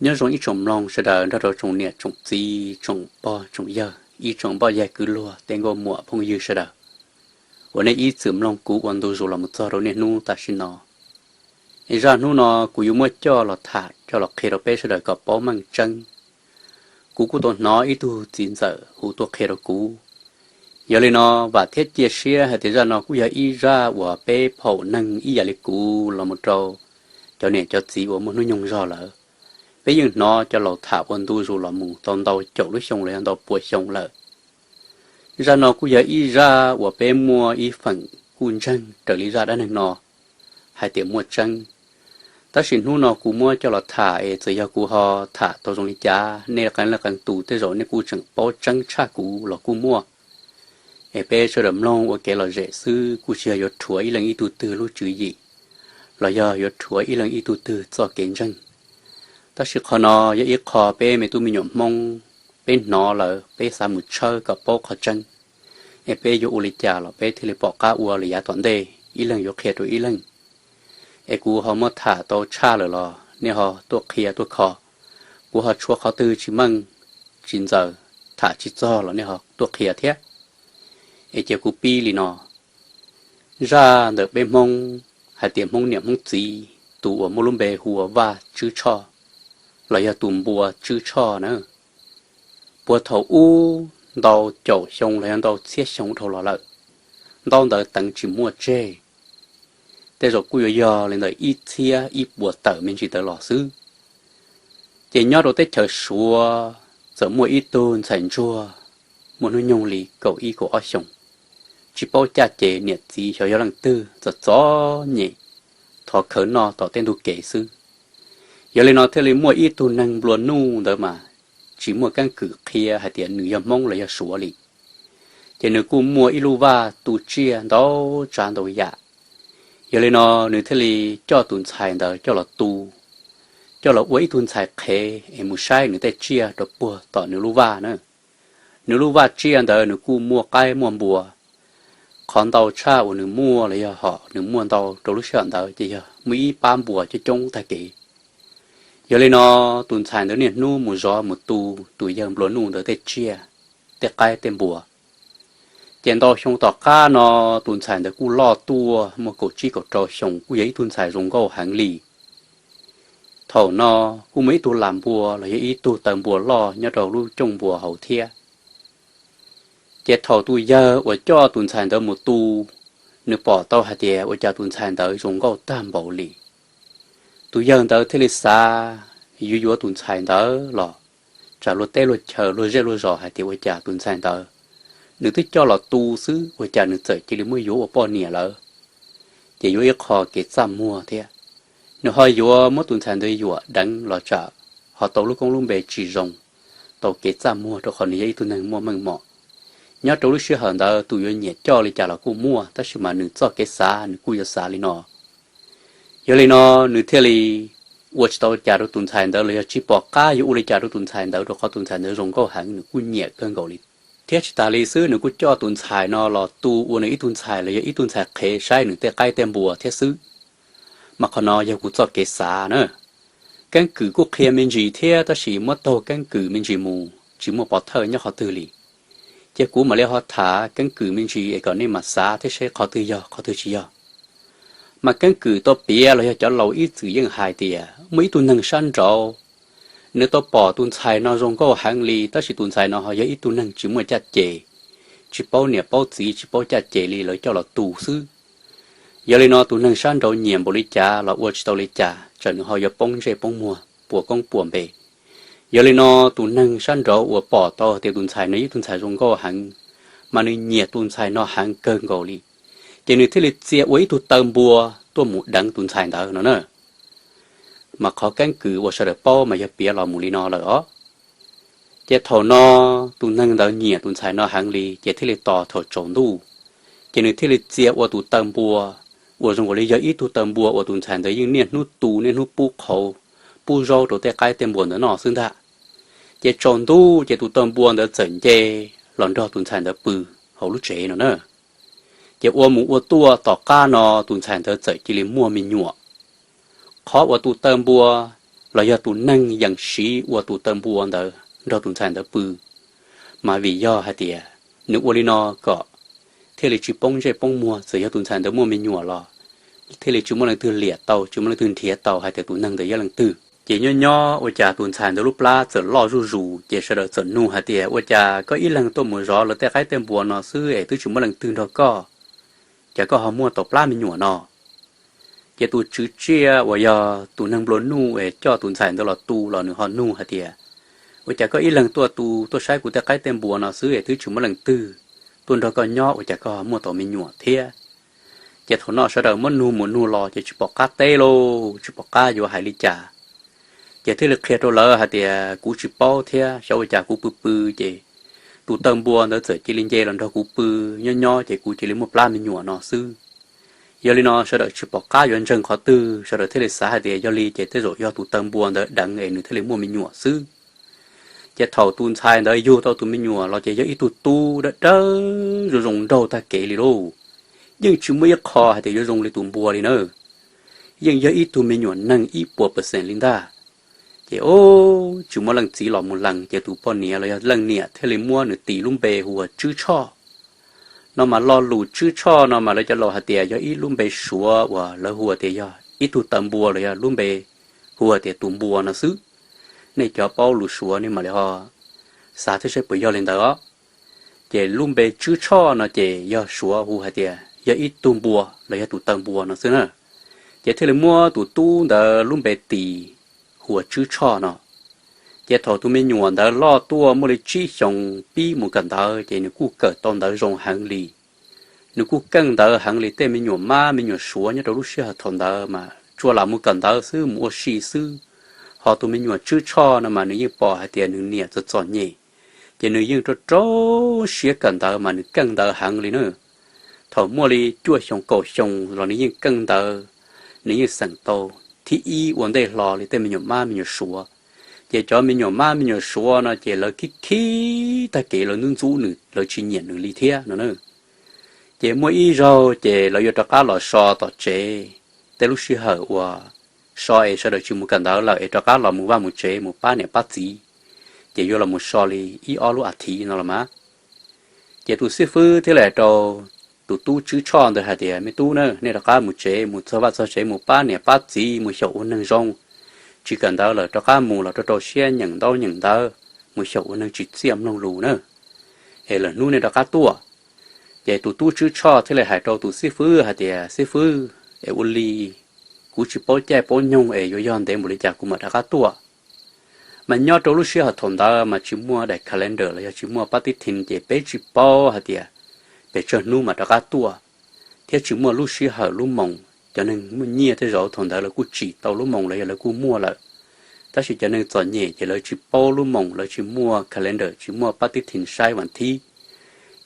Nyob zoo ib tsoom mloog sawv daws nrog rau tsoom niam tsoom txiv tsoom pog tsoom yawg ib tsoom npoj yaig kwv luag tej nkauj muam phooj ywg sawv daws uas nej ib txwm mloog kuv ua ntu zus los mus txog rau niaj hnub tam sim no. Es zaj hnub no kuv yuav muab coj los tham coj los qhia rau peb sawv daws kom paub meej tseeb. Kuv kuj tau hnov ib tug txiv ntxawm hu tuaj qhia rau kuv. Yog li no, vam thiab cia siab hais tias zaj no kuj yog ib zaj uas peb phaum neeg ib yam li kuv los mus rau cov niam cov txiv uas muaj hnub nyoog zog lawm, peb yeej hnov cov laus tham ua ntu zus los mus tau ntau caum lub xyoo los yog ntau pua xyoo lawm. Zaj no kuj yog ib zaj uas peb muaj ib feem kuj ntseeg raws li zaj dab neeg no hais tias muaj tseeb. Tab sis hnub no kuv muab coj los tham es txawm yog kuv ho tham tau zoo li cas, nej qee leej qee tus tej zaum nej kuj tseem paub tseeb tshaj kuv los kuj muaj. Es peb sawv daws mloog ua kev lom zem xwb, kuj tsis yog yuav rhuav ib leeg ib tug twg lub tswv yim los yog yuav rhuav ib leeg ib tug twg txoj kev ntseeg. Tab sis qhov no yog ib qho peb me tub me nyuam Hmoob peb hnov lawm peb xav mus tshawb kom paub qhov tseeb, es peb yuav ua li cas los peb thiaj li pom qab ua li yav tom ntej ib leeg yuav qhia rau ib leeg. Es kuv ho muab tham tau tshaj lawm los nej ho tuaj qhia tuaj kho, kuv ho tshuav qhov twg tsis meej tsis ntxaws, tham tsis txog los nej ho tuaj qhia thiab. Es cia kuv pib li no. Zaj ntawm peb Hmoob hais tias Hmoob niam Hmoob txiv tus uas muaj lub npe hu ua Vaj Tswb Tshoj los yog tus npua Tswb Tshoj na, puag thaum ub ntau caum xyoo los yog ntau txhiab xyoo dhau los lawm, ntaub ntawv teev tsis muaj tseg, tej zaum kuj yuav yog li ntawm ib txhiab ib puas tawm me ntsis ntawd los xwb. Ces nyob rau teb chaws Suav txawm muaj ib tug ntxhais ntsuag muaj hnub nyoog li kaum ib kaum ob xyoos, tsis paub caj ces niam txiv xyov yog leej twg, txom txom nyem, thov khawv noj tom tej ntug kev xwb. Yog li no thiaj li muaj ib tug neeg nplua nuj ntawd mas tsis muaj keeb kwm qhia hais tias nws yog Hmoob los yog Suav li. Ces nws kuj muaj ib lub vaj tu tsiaj ntau tsav ntau yam. Yog li no nws thiaj li coj tus ntxhais ntawd coj los tu, coj los ua ib tug ntxhais qhev es mus saib nws tej tsiaj rau puag tom nws lub vaj na. Nws lub vaj tsiaj ntawd nws kuj muaj qaib muaj npua. Qhov ntau tshaj uas nws muaj los yog hom nws muaj ntau rau lub sij hawm ntawd ces yog muaj ib pab npua coob coob tag kev. Yog li no tus ntxhais ntawd niaj hnub mus zov mus tu tus yawg nplua nuj ntawd tej tsiaj, tej qaib tej npua. Ces ntau xyoo tom qab no tus ntxhais ntawd kuj loj tuaj muaj kaum tsib kaum rau xyoo, kuj yog ib tug ntxhais zoo nkauj heev li. Thaum no kuj muaj ib tug lam npua los yog ib tug taw npua loj nyob rau lub cooj npua hauv thiab. Ces thaum tus yawg uas coj tus ntxhais ntawd mus tu, nws pom tau hais tias ua cas tus ntxhais ntawd zoo nkauj tag npaum li. Tus yawg ntawd thiaj li xav yuav yuav tus ntxhais ntawd los tsam luag teb luag chaw luag zej luag zos hais tias ua cas tus ntxhais ntawd nws twb coj los tu xwb ua cas nws txawm cia li muab yuav ua poj niam lawm. Ces yuav ib qho kev txaj muag thiab. Nws ho yuav muab tus ntxhais ntawd yuam deev los tsam ho tau lub koob lub npe tsis zoo, tau kev txaj muag rau qhov nws yog ib tug neeg muaj meej mom. Nyob rau lub sij hawm ntawd tus yuav nyiam coj li cas los kuj muaj, tab sis mas nws txoj kev xav nws kuj yuav xav li no. Yog li no nws thiaj li ua tsis tau cas rau tus ntxhais ntawd los yog tsis pom qab yuav ua li cas rau tus ntxhais ntawd rau qhov tus ntxhais ntawd zoo nkauj heev nws kuj nyiam kawg nkaus li. Thiab tsis tas li xwb nws kuj coj tus ntxhais no los tu ua nws ib tug ntxhais los yog ib tug ntxhais qhev saib nws tej qaib tej npua thiab xwb. Mas qhov no yog kuv txoj kev xav na. Keeb kwm kuj qhia me ntsis thiab tab sis muab taug keeb kwm me ntsis mus tsis muaj pov thawj nyob qhov twg li. Ces kuv mam li ho tham keeb kwm me ntsis es kom nej mam xav thiab seb qhov twg yog qhov twg tsis yog. Mas keeb kwm tau piav los yog cov laus ib txwm yeej hais tias muaj ib tug neeg sab nraud, nws tau pom tus ntxhais no zoo nkauj heev li tab sis tus ntxhais no ho yog ib tug neeg tsis muaj caj ces, tsis paub niam paub txiv tsis paub caj ces li lawv coj los tu xwb. Yog li no tus neeg sab nraud nyiam npaum li cas los ua tsis tau li cas tsam nws ho yuav poob ntsej poob muag puas koob puas npe. Yog li no tus neeg sab nraud uas pom tau tias tus ntxhais no yog ib tug ntxhais zoo nkauj heev, mas nws nyiam tus ntxhais no heev kawg nkaus li, ces nws thiaj li txia ua ib tug taw npua tuaj mus deev tus ntxhais ntawd no na. Mas qhov keeb kwm uas sawv daws paub mas yog piav los mus li no lawm os. Ces thaum no tus neeg ntawd nyiam tus ntxhais no heev li ces thiaj li tos thaum tsaus ntuj, ces nws thiaj li txia ua tus taw npua uas zoo nkaus li yog ib tug taw npua uas tus ntxhais ntawd yeej niaj hnub tu niaj hnub pub qhauv, pub zaub rau tej qaib tej npua ntawd noj xwb ntag. Ces tsaus ntuj ces tus taw npua ntawd txawm nce los nrog tus ntxhais ntawd pw hauv lub tsev no na. Ces ua mus ua tuaj tom qab no tus ntxhais ntawd txawm cia li muaj me nyuam. Qhov uas tus taw npua los yog tus neeg yeem siv ua tus taw npua ntawd nrog tus ntxhais ntawd pw. Mas vim yog hais tias nws ua li no kom thiaj li tsis poob ntsej poob muag, txawm yog tus ntxhais ntawd muaj me nyuam los thiaj li tsis muaj leej twg liam tau, tsis muaj leej twg nrhiav tau hais tias tus neeg ntawd yog leej twg. Ces nyob nyob ua cas tus ntxhais ntawd lub plab txawm loj zuj zus, ces sawv daws txawm nug hais tias, Ua cas koj ib leeg tuaj mus zov lawv tej qaib tej npua no xwb es twb tsis muaj leej twg nrog koj, cas koj ho muaj tau plab me nyuam no? Ces tus tswv tsiaj uas yog tus neeg nplua nuj es coj tus ntxhais ntawd los tu los nws ho nug hais tias, Ua cas koj ib leeg tuaj tu tuaj saib kuv tej qaib tej npua no xwb es twb tsis muaj leej twg tuaj nrog koj nyob, ua cas koj ho muaj tau me nyuam thiab? Ces thaum no sawv daws muab nug mus nug los ces tsis pom qab teb lauj, tsis pom qab yuav hais li cas. Ces thiaj li qhia rau lawv hais tias, Kuv tsis paub thiab, xyov ua cas kuv pw pw ces tus taw npua ntawd txawm cia li nce los nrog kuv pw, nyob nyob ces kuv cia li muaj plab me nyuam no xwb. Yog li no sawv daws tsis pom qab yuav ntseeg qhov twg, sawv daws thiaj li xav hais tias yog li ces tej zaum yog tus taw npua ntawd deev es nws thiaj li muaj me nyuam xwb. Ces thaum tus ntxhais ntawd yug tau tus me nyuam los ces yog ib tug tub dawb dawb zoo zoo nraug tag kev li lauj. Yeej tsis muaj ib qho hais tias yuav zoo li tus npua li na. Yeej yog ib tug me nyuam neeg ib puas percent li ntag. Ces o, tsis muaj leej txiv los mus lees, ces tus poj niam los yog leej niam thiaj li muab nws tis lub npe hu ua Tswb Tshoj. No mas lo lus Tswb Tshoj no mas lawv cov laus hais tias yog ib lub npe Suav uas lawv hu tias yog ib tug taw npua los yog lub npe hu tias tus npua no xwb. Nej cov paub lus Suav nej mam li ho xav thiab saib puas yog li ntawd os. Ces lub npe Tswb Tshoj no ces yog Suav hu hais tias yog ib tug npua los yog tus taw npua no xwb na. Ces thiaj li muab tus tub ntawd lub npe tis hu ua Tswb Tshoj no. Ces thaum tus me nyuam ntawd loj tuaj muaj li tsib xyoos pib mus kawm ntawv ces nws kuj kawm tau ntawv zoo heev li. Nws kuj keej ntawv heev li, tej me nyuam mab me nyuam Suav nyob rau lub sij hawm thaum ntawd mas tsuas lam mus kawm ntawv xwb, mus ua si xwb. Ho tus me nyuam Tswb Tshoj no mas nws yeej pom hais tias nws niam txom txom nyem, ces nws yeej rau rau siab kawm ntawv mas nws keej ntawv heev li na. Thaum muaj li cuaj xyoo kaum xyoo los nws yeej keej ntawv, nws yeej xeem tau thib ib ua ntej hlo li tej me nyuam mab me nyuam Suav. Ces cov me nyuam mab me nyuam Suav no ces lawv khib khib tag kev, lawv ntxub ntxub nws, lawv tsis nyiam nws li thiab no na. Ces muaj ib zaug ces lawv yuav rov qab los so tom tsev, tej lub sij hawm uas so es sawv daws tsis mus kawm ntawv lawm es rov qab los mus vaj mus tsev mus pab niam pab txiv, ces yuav los mus so li ib ob lub as thiv no los mas. Ces tus xib fwb thiaj li hais rau tus tub Tswb Tshoj ntawd hais tias, Me tub na, nej rov qab mus tsev, mus txog vaj txog tsev mus pab niam pab txiv, mus xyaum ua neeg zoo. Tsis kawm ntawv lawm, rov qab mus los rau rau siab nyeem ntaub nyeem ntawv, mus xyaum ua neeg tsim txiaj mloog lus na, es lwm hnub nej rov qab tuaj. Ces tus tub Tswb Tshoj thiaj li hais rau tus xib fwb hais tias, Xib fwb, es ua li kuv tsis paub caij paub nyoog es yuav yog ntev npaum li cas kuv mam rov qab tuaj. Mas nyob rau lub sij hawm thaum ntawd mas tsis muaj daim calendar los yog tsis muaj pab tib thi, ces peb tsis paub hais tias pes tsawg hnub mas rov qab tuaj, thiab tsis muaj lub sij hawm lub moos. Cov neeg muaj nyiaj tej zaum thaum ntawd lawv kuj tsim tau lub moos los yog lawv kuj muaj lawm, tab sis cov neeg txom nyem ces lawv tsis paub lub moos, lawv tsis muaj calendar, tsis muaj pab tib thi saib vas thib.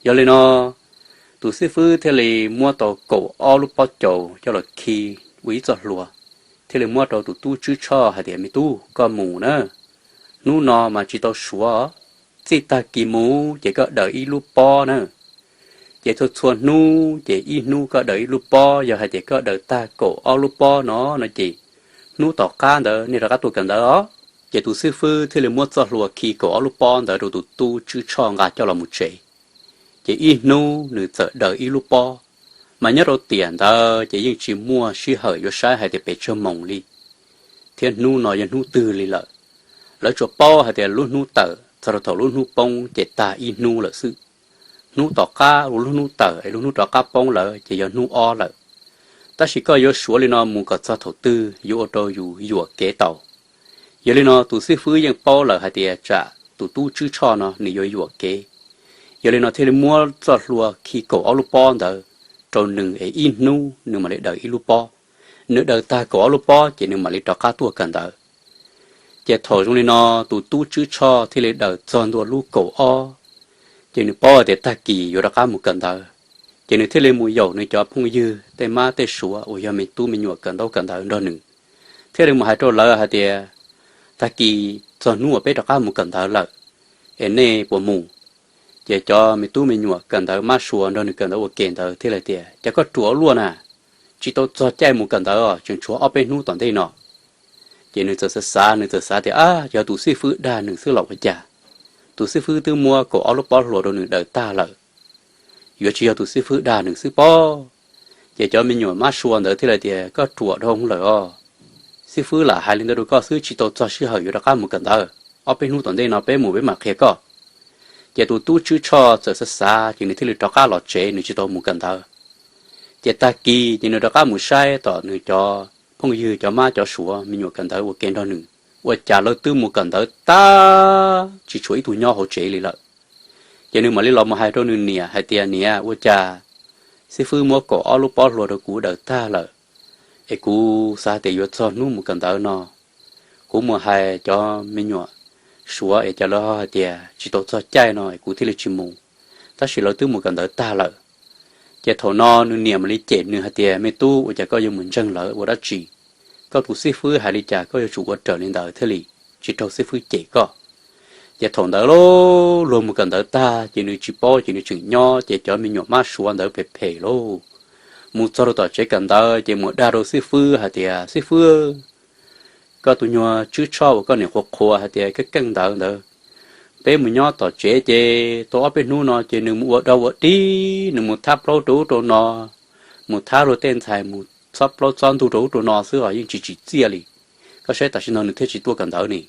Yog li no tus xib fwb thiaj li muab tau kaum ob lub pob caus coj los khi ua ib txoj hlua, thiaj li muab rau tus tub Tswb Tshoj hais tias, Me tub, koj mus na, hnub no mas tsis tau suav, txij tag kis mus ces koj daws ib lub pob na. Ces txhua txhua hnub ces ib hnub koj daws ib lub pob, yog hais tias koj daws tag kaum ob lub pob no no ces hnub tom qab ntawd nej rov qab tuaj kawm ntawv os. Ces tus xib fwb thiaj li muab txoj hlua khi kaum ob lub pob ntawd rau tus tub Tswb Tshoj nqa coj los mus tsev. Ces ib hnub nws txawm daws ib lub pob, mas nyob rau tiam ntawd ces yeej tsis muaj sij hawm yuav saib hais tias pes tsawg moos li, thiab hnub no yog hnub twg li lawm. Lawv tsuas paub hais tias lub hnub tawm txog rau thaum lub hnub poob ces tag ib hnub lawm xwb. Hnub tom qab lub hnub tawm es lub hnub rov qab poob lawm ces yog hnub ob lawm. Tab sis koj yuav suav li no mus kom txog thaum twg yuav ua rau yus yuam kev tau. Yog li no tus xib fwb yeej paub lawm hais tias tsam tus tub Tswb Tshoj no nws yuav yuam kev. Yog li no thiaj li muab txoj hlua khi kaum ob lub pob ntawd rau nws es ib hnub nws mam li daws ib lub pob. Nws daws tag kaum ob lub pob ces nws mam li rov qab tuaj kawm ntawv. Ces thaum zoo li no tus tub Tswb Tshoj thiaj li daws txog ntua lub kaum ob, ces nws paub tias tag kis yuav rov qab mus kawm ntawv. Ces nws thiaj li mus yaum nws cov phooj ywg tej mab tej suav uas yog me tub me nyuam kawm ntaub kawm ntawv nrog nws, thiaj li mus hais rau lawv hais tias, Tag kis txog hnub uas peb rov qab mus kawm ntawv lawm, es nej puas mus? Ces cov me tub me nyuam kawm ntawv mab suav nrog nws kawm ntawv ua ke ntawd thiaj li tias, Cas koj ruam ua luaj na, tsis tau txog caij mus kawm ntawv os, tseem tshuav ob peb hnub tom ntej no. Ces nws txawm xav xav, nws txawm xav tias, Ab, yog tus xib fwb dag nws xwb los ua cas? Tus xib fwb twb muab kaum ob lub pob hluas rau nws daws tag lawm, yuav tsis yog tus xib fwb dag nws xwb pob? Ces cov me nyuam mab sua ntawd thiaj li tias, Koj ruam dhau lawm os. Xib fwb lam hais li ntawd rau koj xwb, tsis tau txog sij hawm yuav rov qab mus kawm ntawv. Ob peb hnub tom ntej no peb mus peb mam qhia koj. Ces tus tub Tswb Tshoj txawm xav xav ces nws thiaj li rov qab los tsev, nws tsis tau mus kawm ntawv. Ces tag kis ces nws rov qab mus saib tom nws cov phooj ywg cov mab cov suav me nyuam kawm ntawv ua ke nrog nws, ua cas lawv twb mus kawm ntawv tag tsis tshuav ib tug nyob hauv tsev li lawm. Ces nws mam li los mus hais rau nws niam hais tias, Niam, ua cas xib fwb muab kaum ob lub pob hluas rau kuv daws tag lawm, es kuv xav tias yuav txog hnub mus kawm ntawv no, kuv mus hais cov me nyuam suav es cas lawv ho hais tias tsis tau txog caij no es kuv thiaj li tsis mus, tab sis lawv twb mus kawm ntawv tag lawm. Ces thaum no nws niam mam li cem nws hais tias, Me tub, ua cas koj yuav mus ntseeg lawv ua dab tsi? Koj tus xib fwb hais li cas koj yuav tsum ua raws li ntawd thiaj li, tsis raug xib fwb cem koj. Ces thaum ntawd luag mus kawm ntawv tag ces nws tsis paub ces nws tseem nyob, ces cov me nyuam mab suav ntawd phem phem lauj, mus txog rau tom tsev kawm ntawv ces mus dag rau xib fwb hais tias, Xib fwb, koj tus nyuag Tswb Tshoj uas koj niam qhuas qhuas hais tias keej keej ntawd ntawd, peb mus nyob tom tsev ces tau ob peb hnub no ces nws mus ua dog ua dig, nws mus thab plaub rau ub rau no, mus thab luag tej ntxhais, mus txhob plaub txhob ntug rau ub rau no xwb os, yeej tsis tsim txiaj li. Koj saib tam sim no nws thiaj tsis tuaj kawm ntawv ni.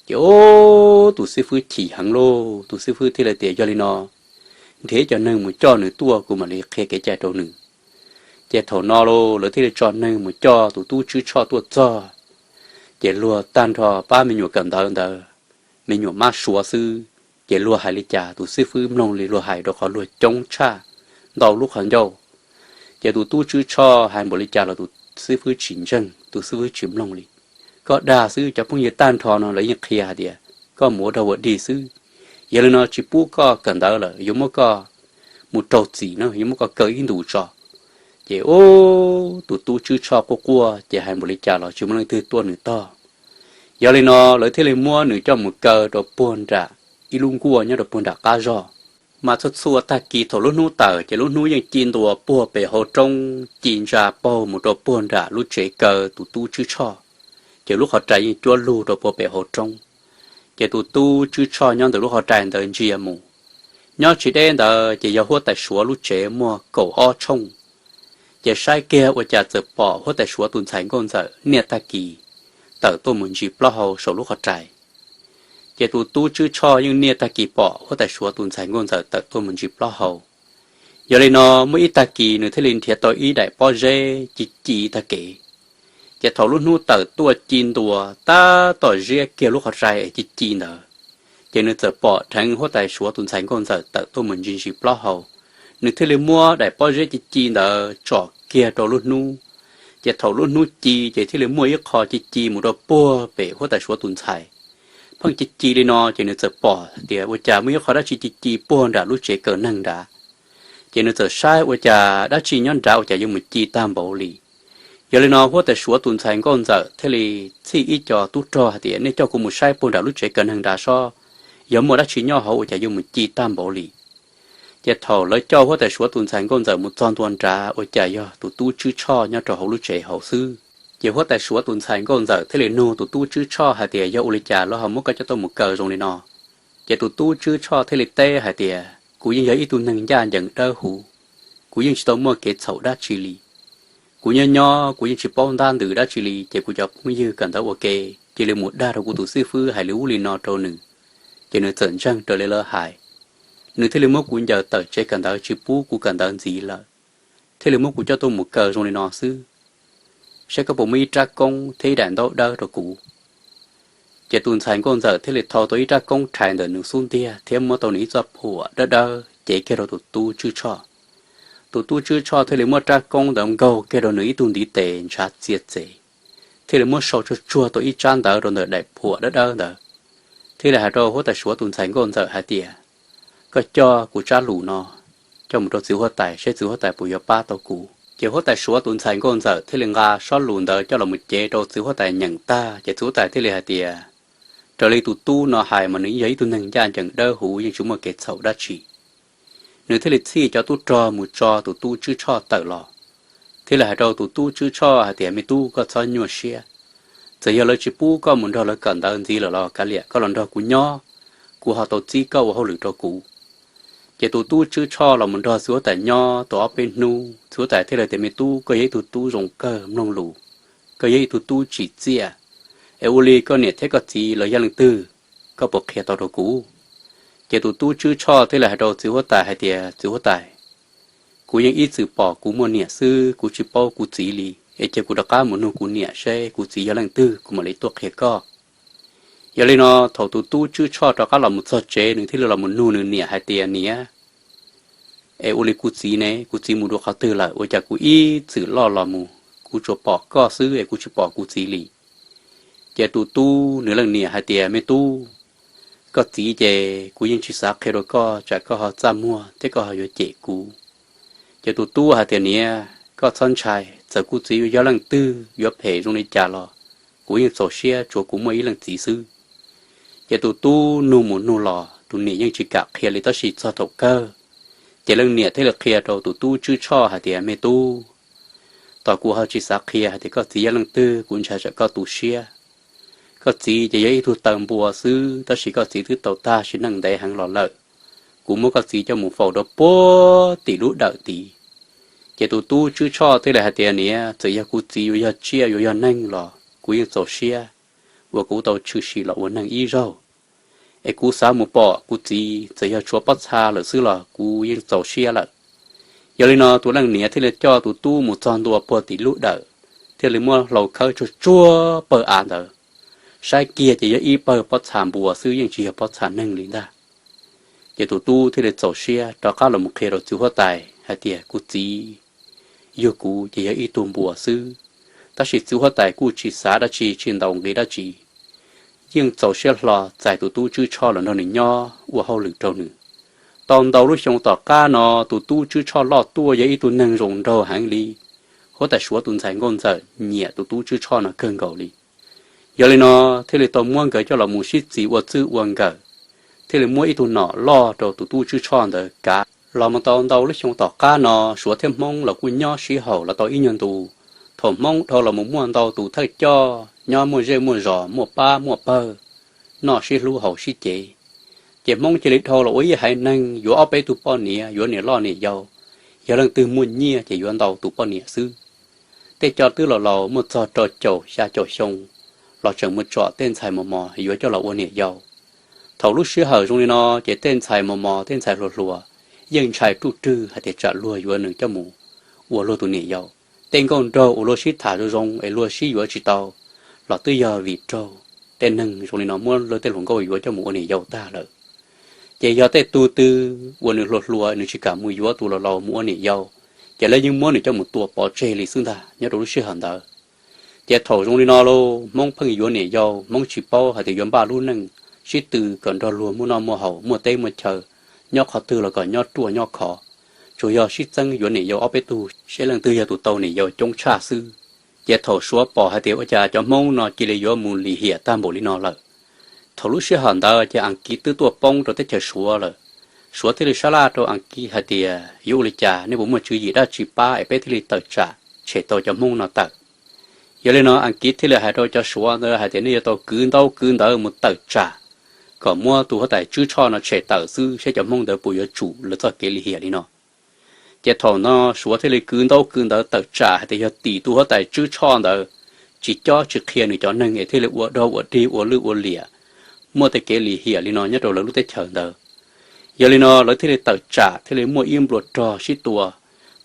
Ces ub, tus xib fwb chim heev lauj, tus xib fwb thiaj li tias, Yog li no, nrhiav cov neeg mus coj nws tuaj, kuv mam li qhia kev cai rau nws. Ces thaum no lauj, lawv thiaj li tso neeg mus coj tus tub Tswb Tshoj tuaj txog. Ces luag tag nrho pab me nyuam kawm ntawv ntawd, me nyuam mab suav xwb, ces luag hais li cas tus xib fwb mloog li luag hais, rau qhov luag coob tshaj ntau lub qhov ncauj. Ces tus tub Tswb Tshoj hais npaum li cas los tus xib fwb tsis ntseeg, tus xib fwb tsis mloog li. Koj dag xwb, cov phooj ywg tag nrho no lawv yeej qhia hais tias koj mus ua dog ua dig xwb. Yog li no tsis pub koj kawm ntawv lawm, yuav muab koj mus rau txim na, yuav muab koj kaw ib ntus tso. Ces ub, tus tub Tswb Tshoj quaj quaj ces hais npaum li cas los tsis muaj leej twg tuaj nws tog. Yog li no lawv thiaj li muab nws coj mus kaw rau puag nram ib lub nkuaj nyob rau puag nram qab zog. Mas txhua txhua tag kis thaum lub hnub tawm ces lub hnub yeej ci ntua puag pem hauv roob, ci ntsa paug mus rau puag nram lub tsev kaw tus tub Tswb Tshoj. Ces lub qhov rai yeej cuab lug rau puag pem hauv roob. Ces tus tub Tswb Tshoj nyob ntawm lub qhov rai ntawd ntsia mus. Nyob tsis deb ntawd ces yog huab tais Suav lub tsev muaj kaum ob tshooj. Ces saib kiag ua cas txawm pom huab tais Suav tus ntxhais nkauj ntxawm niaj tag kis tawm tuaj mus ntsis plaub hau saum lub qhov rai. Ces tus tub Tswb Tshoj yeej niaj tag kis pom huab tais Suav tus ntxhais nkauj ntxawm tawm tuaj mus ntsis plaub hau. Yog li no muaj ib tag kis nws thiaj li nrhiav tau ib daim pob zeb ci ci tag kev. Ces thaum lub hnub tawm tuaj ci ntua tab tom ziab kiag lub qhov rai es ci ci ntawd, ces nws txawm pom dheev huab tais Suav tus ntxhais nkauj ntxawm tawm tuaj mus ntsis ntsis plaub hau. Nws thiaj li muab daim pob zeb ci ci ntawd tsom kiag rau lub hnub. Ces thaum lub hnub ci ces thiaj li muaj ib qho ci ci mus rau puag pem huab tais Suav tus ntxhais. Pheej ci ci li no ces nws txawm pom tias ua cas muaj ib qho dab tsi ci ci puag nram lub tsev kaw neeg nrad. Ces nws txawm saib ua cas dab tsi nyob nrad ua cas yuav mus ci tag npaum li. Yog li no huab tais Suav tus ntxhais nkauj ntxawm thiaj li txhij ib co tub rog hais tias, Nej coj kuv mus saib puag nram lub tsev kaw neeg nrad sob, yog muaj dab tsi nyob hauv ua cas yuav mus ci tag npaum li. Ces thaum lawv coj huab tais Suav tus ntxhais nkauj ntxawm mus txog ntua nrad ua cas yog tus tub Tswb Tshoj nyob rau hauv lub tsev hauv xwb. Ces huab tais Suav tus ntxhais nkauj ntxawm thiaj li nug tus tub Tswb Tshoj hais tias, Yog ua li cas lawv ho muab koj coj tuaj mus kaw zoo li no? Ces tus tub Tswb Tshoj thiaj li teb hais tias, Kuv yeej yog ib tug neeg ncaj ncees dawb huv, kuv yeej tsis tau muaj kev txhaum dab tsi li. Kuv nyob nyob kuv yeej tsis paub ntab ntws dab tsi li, ces kuv cov phooj ywg kawm ntawv ua ke cia li mus dag rau kuv tus xib fwb hais li ub li no rau nws, ces nws txawm ntseeg raws li lawv hais. Nws thiaj li muab kuv ncaws tawm tsev kawm ntawv tsis pub kuv kawm ntawv ntxiv lawm, thiaj li muab kuv coj tuaj mus kaw zoo li no xwb. Saib koj puas muaj ib rab koob thiab ib daim ntaub dawb rau kuv. Ces tus ntxhais nkauj ntxawm thiaj li thau tau ib rab koob rhais ntawm nws xub ntiag thiab muab tau nws ib txoj phuam dawb dawb cev kiag rau tus tub Tswb Tshoj. Tus tub Tswb Tshoj thiaj li muab rab koob ntawd nkaug kiag rau nws ib tug ntiv tes ntshav txia txev, thiaj li muab sau tsuag tsuag tau ib tsab ntawv rau ntawm daim phuam dawb dawb ntawd, thiaj li hais rau huab tais Suav tus ntxhais nkauj ntxawm hais tias, Koj coj kuv tsab lus no coj mus rau txiv huab tais saib txiv huab tais puas yuav pab tau kuv. Ces huab tais Suav tus ntxhais nkauj ntxawm thiaj li nqa tsab lus ntawd coj los mus cev rau txiv huab tais nyeem tag, ces txiv huab tais thiaj li hais tias, Raws li tus tub no hais mas nws yog ib tug neeg ncaj ncees dawb huv yeej tsis muaj kev txhaum dab tsi. Nws thiaj li txhij cov tub rog mus tso tus tub Tswb Tshoj tawm los, thiaj li hais rau tus tub Tswb Tshoj hais tias, Me tub, koj txhob nyuaj siab. Txawm yog lawv tsis pub koj mus nrog lawv kawm ntawv ntxiv lawm los kav liam, koj los nrog kuv nyob, kuv ho tau txib koj ua hauj lwm rau kuv. Ces tus tub Tswb Tshoj los mus nrog txiv huab tais nyob tau ob peb hnub, txiv huab tais thiaj li tias, Me tub, koj yog ib tug tub zoo kawg mloog lus, koj yog ib tug tub tsim txiaj, es ua li koj niam thiab koj txiv lawv yog leej twg, koj puas qhia tau rau kuv? Ces tus tub Tswb Tshoj thiaj li hais rau txiv huab tais hais tias, Txiv huab tais, kuv yeej ib txwm pom kuv muaj niam xwb, kuv tsis paub kuv txiv li, es cia kuv rov qab mus nug kuv niam seb kuv txiv yog leej twg kuv mam li tuaj qhia koj. Yog li no, thaum tus tub Tswb Tshoj rov qab los mus txog tsev, nws thiaj li los mus nug nws niam hais tias, Niam, es ua li kuv txiv ne, kuv txiv mus dua qhov twg lawm, ua cas kuv ib txwm loj los mus kuv tsuas pom koj xwb es kuv tsis pom kuv txiv li? Ces tus tub nws leej niam hais tias, Me tub, koj txiv ces kuv yeej tsis xav qhia rau koj tsam koj ho txaj muag thiab koj ho yuav cem kuv. Ces tus tub hais tias, Niam, koj txhob ntshai, txawm kuv txiv yuav yog leej twg, yuav phem zoo li cas los kuv yeej txaus siab tsuav kuv muaj ib leej txiv xwb. Ces tus tub nug mus nug los tus niam yeej tsis kam qhia li, tab sis txog thaum kawg ces leej niam thiaj li qhia rau tus tub Tswb Tshoj hais tias, Me tub, tos kuv ho tsis xav qhia hais tias koj txiv yog leej twg, kuv ntshai tsam koj tu siab. Koj txiv ces yog ib tug taw npua xwb, tab sis koj txiv twb tau tag sim neej ntev heev los lawm. Kuv muab koj txiv coj mus faus rau puag tim lub dawm tid. Ces tus tub Tswb Tshoj thiaj li hais tias, Niam, txawm yog kuv txiv yuav yog tsiaj yuav yog neeg los kuv yeej txaus siab uas kuv tau tshwm sim los ua neeg ib zaug. Es kuv xav mus pom kuv txiv, txawm yog tshuav pob txha lawm xwb los kuv yeej txaus siab lawm. Yog li no tus leej niam thiaj li coj tus tub mus txog ntua puag tim lub dawm, thiaj li muab hlau khawb tsuag tsuag pawg av ntawd, saib kiag ces yog ib pawg pob txha npua xwb, yeej tsis yog pob txha neeg li ntag. Ces tus tub thiaj li txaus siab rov qab los mus qhia rau txiv huab tais hais tias, Kuv txiv, yog kuv ces yog ib tug npua xwb. Tab sis txiv huab tais kuj tsis xav dab tsi, tsis ntaus nqi dab tsi, yeej txaus siab hlo txais tus tub Tswb Tshoj los nrog nws nyob ua hauj lwm rau nws. Tau ntau lub xyoo tom qab no, tus tub Tswb Tshoj loj tuaj yog ib tug neeg zoo nraug heev li. Huab tais Suav tus ntxhais nkauj ntxawm nyiam tus tub Tswb Tshoj no kawg nkaus li. Yog li no, thiaj li tau muab nkawd coj los mus sib txis ua txij ua nkawm, thiaj li muab ib tug nom loj rau tus tub Tswb Tshoj ntawd kav. Los mus tau ntau lub xyoo tom qab no, Suav thiab Hmoob los kuj nyob sib haum los tau ib nyuag ntu. Thaum Hmoob dhau los mus muaj ntau tus thawj coj, nyob muaj zej muaj zos, muaj pab muaj pawg, noj sib hlub haus sib cev, ces Hmoob cia li dhau los ua ib haiv neeg yuav ob peb tug poj niam, yuav niam loj niam yau. Yog leej twg muaj nyiaj ces yuav ntau tus poj niam xwb. Tej coj twb los laus muaj txog rau caum xya caum xyoo los tseem mus tsom tej ntxhais mos mos yuav coj los ua niam yau. Thaum lub sij hawm zoo li no ces tej ntxhais mos mos, tej ntxhais hluas hluas yeej ntshai ruj rwg hais tias tsam luag yuav nws coj mus ua luag tus niam yau. Tej nkauj nraug uas luag sib tham zoo zoo es luag sib yuav tsis tau los twb yog vim raug tej neeg zoo li no muab luag tej hluas nkauj yuav coj mus ua niam yau tag lawm. Ces yog tej tug twg uas nws hluas hluas nws tsis kam mus yuav tus laus laus mus ua niam yau, ces lawv yeej muab nws coj mus tua pov tseg li xwb ntag nyob rau lub sij hawm ntawd. Ces thaum zoo li no lauj, Hmoob pheej yuav niam yau, Hmoob tsis paub hais tias yuav npaj lub neej sib tw kom nrog luag muaj noj muaj haus, muaj teb muaj chaw, nyob qhov twg los kom nyob ruaj nyob khov. Tsuas yog sib txeeb yuav niam yau ob peb tug seb leej twg yog tus tau niam yau coob tshaj xwb. Ces thaum Suav pom hais tias ua cas cov Hmoob no cia li yuav mus lim hiam tag npaum li no lawm, thaum lub sij hawm ntawd ces Askiv twb tuaj poob rau teb chaws Suav lawm. Suav thiaj li sab laj rau Askiv hais tias, Yuav ua li cas, nej puas muaj tswv yim dab tsi pab es peb thiaj li tawm tsam tshem tau cov Hmoob no tawm? Yog li no Askiv thiaj li hais rau cov Suav ntawd hais tias, Nej yuav tau kwv ntaub kwv ntawv mus tawm tsam kom muab tus huab tais Tswb Tshoj no tshem tawm xwb, saib cov Hmoob ntawd puas yuav tsum lawv txoj kev lim hiam li no. Ces thaum no Suav thiaj li kwv ntaub kwv ntawv tawm tsam hais tias yog tim tus huab tais Tswb Tshoj ntawd tsis cob tsis qhia nws cov neeg es thiaj li ua dog ua dig ua lwj ua liam, muaj tej kev lim hiam li no nyob rau lawv lub teb chaws ntawd. Yog li no lawv thiaj li tawm tsam thiaj li muaj ib nplua rog sib tua.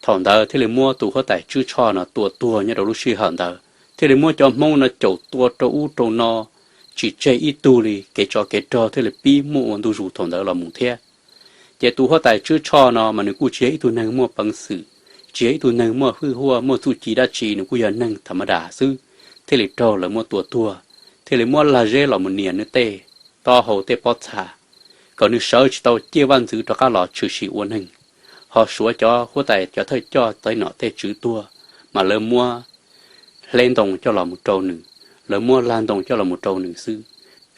Thaum ntawd thiaj li muab tus huab tais Tswb Tshoj no tua tuag nyob rau lub sij hawm ntawd, thiaj li muab cov Hmoob no caum tua rau ub rau no, tsis tseg ib tug li. Kev tsov kev rog thiaj li pib muaj ua ntu zus thaum ntawd los mus thiab. Ces tus huab tais Tswb Tshoj no mas nws kuj tsis yog ib tug neeg muaj peev xwm, tsis yog ib tug neeg muaj hwj huaj muaj txuj ci dab tsi, nws kuj yog neeg tham ma das xwb, thiaj li raug lawv muab tua tuag, thiaj li muab lag zeb los mus nias nws tej taub hau tej pob txha, kom nws sawv tsis tau ciaj vaj ntxwv rov qab los tshwm sim ua neeg. Ho Suav cov huab tais cov thawj coj tej nom tej tswv tuag, mas lawv muab hle ntoo coj los mus rau nws, lawv muab lag ntoo coj los mus rau nws xwb.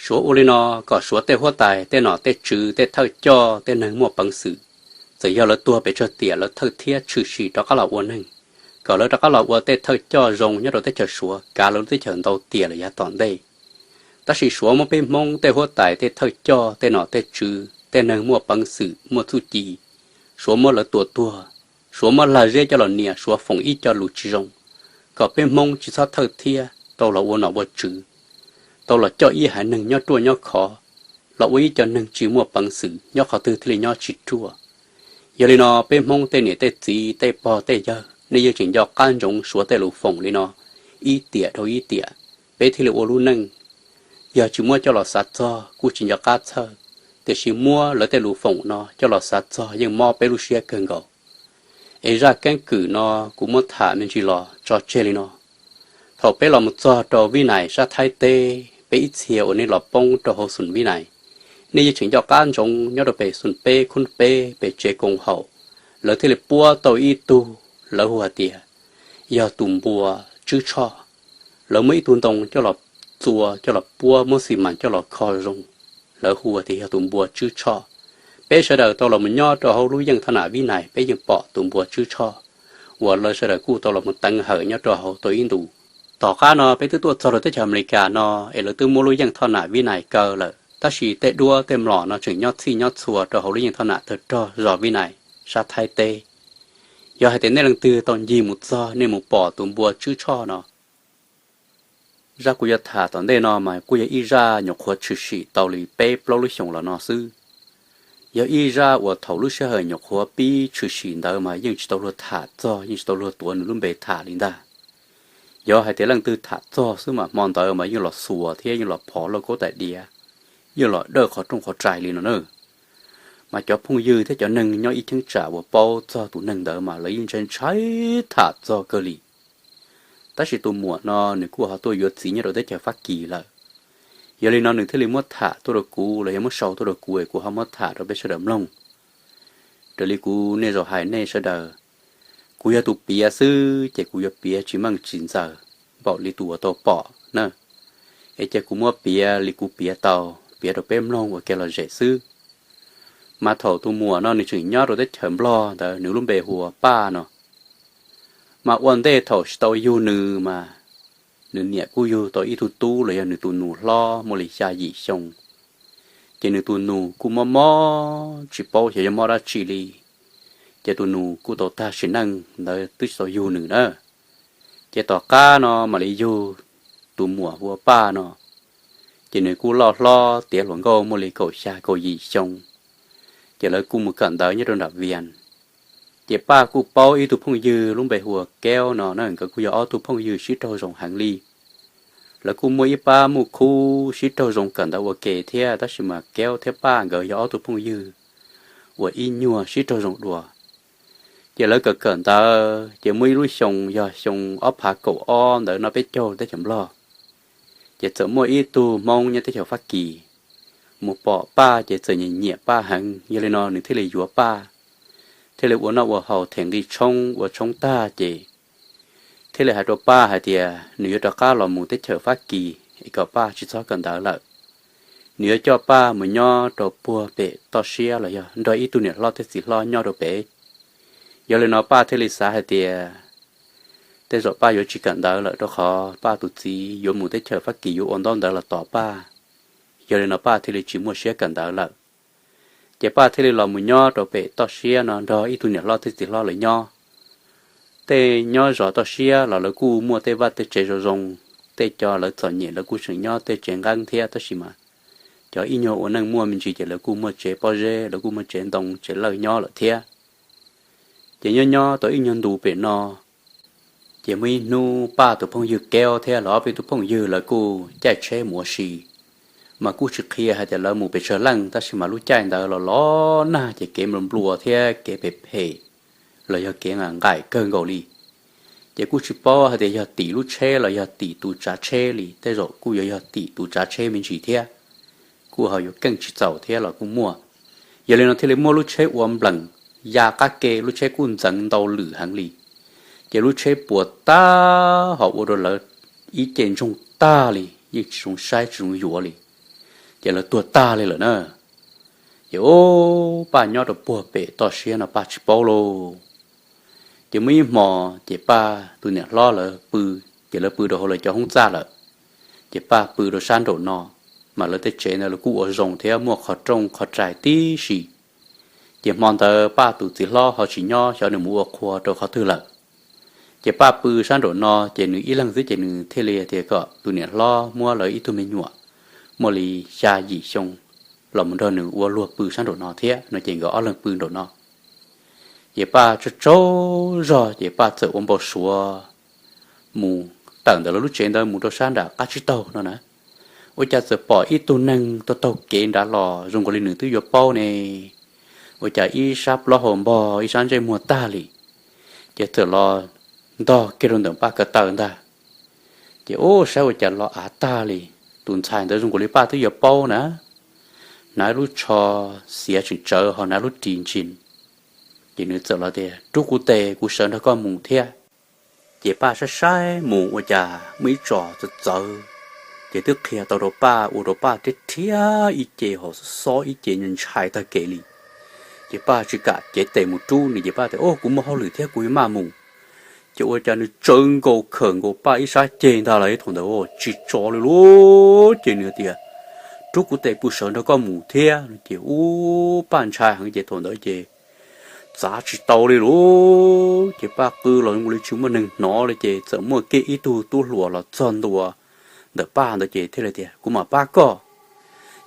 Suav ua li no kom Suav tej huab tais tej nom tej tswv tej thawj coj tej neeg muaj peev xwm, txawm yog lawv tuag pes tsawg tiam lawv thawj thiab tshwm sim rov qab los ua neeg, kom lawv rov qab los ua tej thawj coj zoo nyob rau teb chaws Suav kav lawv lub teb chaws ntau tiam lawm yav tom ntej. Tab sis Suav muab peb Hmoob tej huab tais, tej thawj coj, tej nom tej tswv, tej neeg muaj peev xwm muaj txuj ci, Suav muab lawv tua tuag, Suav muab lag zeb coj los nias, Suav foom ib co lus tsis zoo, kom peb Hmoob tsis txhob thawj thiab tau los ua nom ua tswv, tau los coj ib haiv neeg nyob ruaj nyob khov, los ua ib co neeg tsis muaj peev xwm, nyob qhov twg thiaj li nyob tsis ruaj. Yog li no peb Hmoob tej niam tej txiv, tej pog tej yawg, nej yeej tseem nco qab ntsoov Suav tej lus foom li no ib tiam dhau ib tiam, peb thiaj li ua lub neej. Yog tsis muab coj los xav txog kuj tsis nco qab txhawj, tiam sis muab lawv tej lus foom no coj los xav txog yeej mob peb lub siab kawg nkaus. Es zaj keeb kwm no kuv muab tham me ntsis los tso tseg li no. Thaum peb los mus txog rau Vib Nais sab Thaib teb, peb ib txhia uas nej los poob rau hauv xoom Vib Nais, nej yeej tseem nco qab ntsoov nyob rau pem xoom peb khub peb pem tsev koom haum, lawv thiaj li puab tau ib tug, lawv hu hais tias yog tus npua Tswb Tshoj. Lawv muab ib tug ntoo coj los txua, coj los puab, muab xi mas coj los kho zoo, lawv hu hais tias yog tus npua Tswb Tshoj. Peb sawv daws tau los mus nyob rau hauv lub yeej thoj nam Vib Nais, peb yeej pom tus npua Tswb Tshoj uas lawv sawv daws kuj tau los mus teev hawm nyob rau hauv tau ib ntus. Tom qab no peb twb tuaj txog rau teb chaws Amelikas no, es lawv twb muab lub yeej thoj nam Vib Nais kaw lawm, tab sis tej duab tej mlom no tseem nyob txhij nyob txhua rau hauv lub yeej thoj nam tawg rog zos Vib Nais sab Thaib teb. Yog hais tias nej leej twg tau ncig mus txog, nej mus pom tus npua Tswb Tshoj no. Zaj kuv yuav tham tom ntej no mas kuj yog ib zaj nyuam qhuav tshwm sim tau li peb plaub lub xyoos los no xwb. Yog ib zaj uas thaum lub sij hawm nyuam qhuav pib tshwm sim ntawd mas yeej tsis tau luag tham txog, yeej tsis tau luag tuav nws lub npe tham li ntag. Yog hais tias leej twg tham txog xwb mas hmo ntawd mas yeej los xuas thiab yeej los phov lauj kaub tais diav, yeej los dawj qhov rooj qhov rais li no na. Mas cov phooj ywg thiab cov neeg nyob ib cheeb tsam uas paub txog tus neeg ntawd mas lawv yeej ntshai ntshai tham txog kawg li. Tab sis tus muam no nws kuj ho tuaj yuav txiv nyob rau teb chaws Fab Kis lawm. Yog li no nws thiaj li muab tham tuaj rau kuv los yog muab sau tuaj rau kuv es kuv ho muab tham rau peb sawv daws mloog. Raws li kuv nej zaum hais nej sawv daws, kuv yog tus piav xwb ces kuv yuav piav tsis meej tsis ntxaws npaum li tus uas tau pom na. Es ces kuv muab piav li kuv piav tau, piav rau peb mloog ua kev lom zem xwb. Mas thaum tus muam no nws tseem nyob rau teb chaws Nplog ntawd nws lub npe hu ua Paj no. Mas ua ntej thaum tsis tau yug nws mas nws niam kuj yug tau ib tug tub los yog nws tus nus hlob muaj li xya yim xyoo. Ces nws tus nus kuj mob mob tsis paub xyov yog mob dab tsi li. Ces tus nus kuj tau tag sim neej ntawd twb tsis tau yug nws na. Ces tom qab no mam li yug tus muam hu ua Paj no. Ces nws kuj loj hlob tiav hluas nkauj muaj li kaum xya kaum yim xyoo. Ces lawv kuj mus kawm ntawv nyob rau nram Vias. Ces Paj kuj paub ib tug phooj ywg lub npe hu ua Keub no na, nkawd kuj yog ob tug phooj ywg sib raug zoo heev li. Lawv kuj muaj ib pab muaj khub sib raug zoo kawm ntawv ua ke thiab, tab sis mas Keub thiab Paj nkawd yog ob tug phooj ywg uas ib nyuag sib raug zoo dua. Ces lawv kawm kawm ntawv ces muaj ib lub xyoo yog xyoo ob phav kaum ob ntawd no peb caug teb chaws Nplog. Ces txawm muaj ib tug Hmoob nyob teb chaws Fab Kis mus pom Paj ces txawm nyiam nyiam Paj heev, yog li no nws thiaj li yuav Paj, thiaj li ua noj ua haus them nqi tshoob, ua tshoob tag ces thiaj li hais rau Paj hais tias nws yuav rov qab los mus teb chaws Fab Kis es kom Paj tsis txhob kawm ntawv lawm. Nws yuav coj Paj mus nyob rau puag pem toj siab los yog nrog ib tug niam hlob thiab txiv hlob nyob rau pem. Yog li no Paj thiaj li xav hais tias tej zaum Paj yuav tsis kawm ntawv lawm, rau qhov Paj tus txiv yuav mus teb chaws Fab Kis yuav ua ntaub ntawv los tos Paj. Yog li no Paj thiaj li tsis muaj siab kawm ntawv lawm. Ces Paj thiaj li los mus nyob rau pem toj siab no nrog ib tug niam hlob thiab txiv hlob lawv nyob. Tej nyob zov toj siab los lawv kuj muaj tej vaj tej tsev zoo zoo, tej cov lawv txom nyem lawv kuj tseem nyob tej tsev nqeeb thiab, tab sis mas cov ib nyuag ua neej muaj me ntsis ces lawv kuj muaj tsev pob zeb, lawv kuj muaj tsev ntoo tsev lawj nyob lawm thiab. Ces nyob nyob tau ib nyuag ntu pem no, ces muaj ib hnub Paj tus phooj ywg Keub thiab lawv ob peb tug phooj ywg lawv kuj caij tsheb mus ua si. Mas kuj tsis qhia hais tias lawv mus pes tsawg leej, tab sis mas lub caij ntawd los los nag ces kev nplua nplua thiab kev phem phem los yog kev nqaim nqaim kawg nkaus li. Ces kuj tsis paub hais tias yog tim lub tsheb los yog tim tus tsav tsheb li, tej zaum kuj yuav yog tim tus tsav tsheb me ntsis thiab. Kuj ho yuav keej tsis txaus thiab los kuj muaj. Yog li no thiaj li muab lub tsheb ua nplees ya qab ke, lub tsheb kuj ntxeev ntau lwm heev li. Ces lub tsheb puas tag ho ua rau lawv ib ce ntsoog tag li, yeej tsis zoo saib tsis zoo yuav li. Ces lawv tuag tag li lawm na. Ces ub, Paj nyob rau puag pem toj siab no Paj tsis paub lauj. Ces muaj ib hmo ces Paj tus niam hlob lawv pw, ces lawv pw rau hauv lawv cov hoob txaj lawm. Ces Paj pw rau sab nraum no, mas lawv tej tsev ntawd lawv kuj ua zoo thiab muaj qhov rooj qhov rais tib si. Ces hmo ntawd Paj tus txiv hlob ho tsis nyob, xyov nws mus ua qhua rau qhov twg lawm. Ces Paj pw sab nraum no, ces nws ib leeg xwb ces nws thiaj li tias kom tus niam hlob muab lawv ib tug me nyuam muaj li xya yim xyoo los mus nrog nws ua luag pw sab nraum no thiab no, ces nkawd ob leeg pw nraum no. Ces Paj tsaug tsaug zog ces Paj txawm ua npau suav mus tawm ntawm lawv lub tsev ntawd mus rau sab nram qab tsib taug no na, ua cas txawm pom ib tug neeg taug taug kev nrad los zoo nkaus li nws twb yuav paub ne. Ua cas ib sab plaub hau npog ib sab ntsej muag tag li, ces txawm los ntog kiag rau ntawm Paj ko taw ntag. Ces ub, saib ua cas los av tag li. Tus ntxhais ntawd zoo nkaus li Paj twb yuav paub na, hnav lub tsho xiav tseem tsawv ho hnav lub ris ntsis. Ces nws txawm los tias, Rub kuv tes, kuv sawv nrog koj mus thiab. Ces Paj saib saib mus ua cas muaj ib tsom txawv txawv, ces twb qhia tau rau Paj, ua rau Paj thiab rhiab ib ce ho xob ib ce ntshai tag kev li. Ces Paj tsis kam cev tes mus rub nws, ces Paj tias, Ub, kuv muaj hauj lwm thiab, kuv yuav maj mus. Ces ua cas nws tsawv nkaus khawm nkaus Paj ib sab ceg ntag lauj. Thaum ntawd tsis tso li lauj, ces nws tias, Rub kuv tes, kuv sawv nrog koj mus thiab. Ces ub, Paj ntshai heev ces thaum ntawd ces txav tsis tau li lauj. Ces Paj qw los zoo li tsis muaj neeg hnov li, ces txawm muaj kiag ib tug tub hluas los txog ntua ntawm Paj ntawd ces thiaj li tias, Kuv mam pab koj.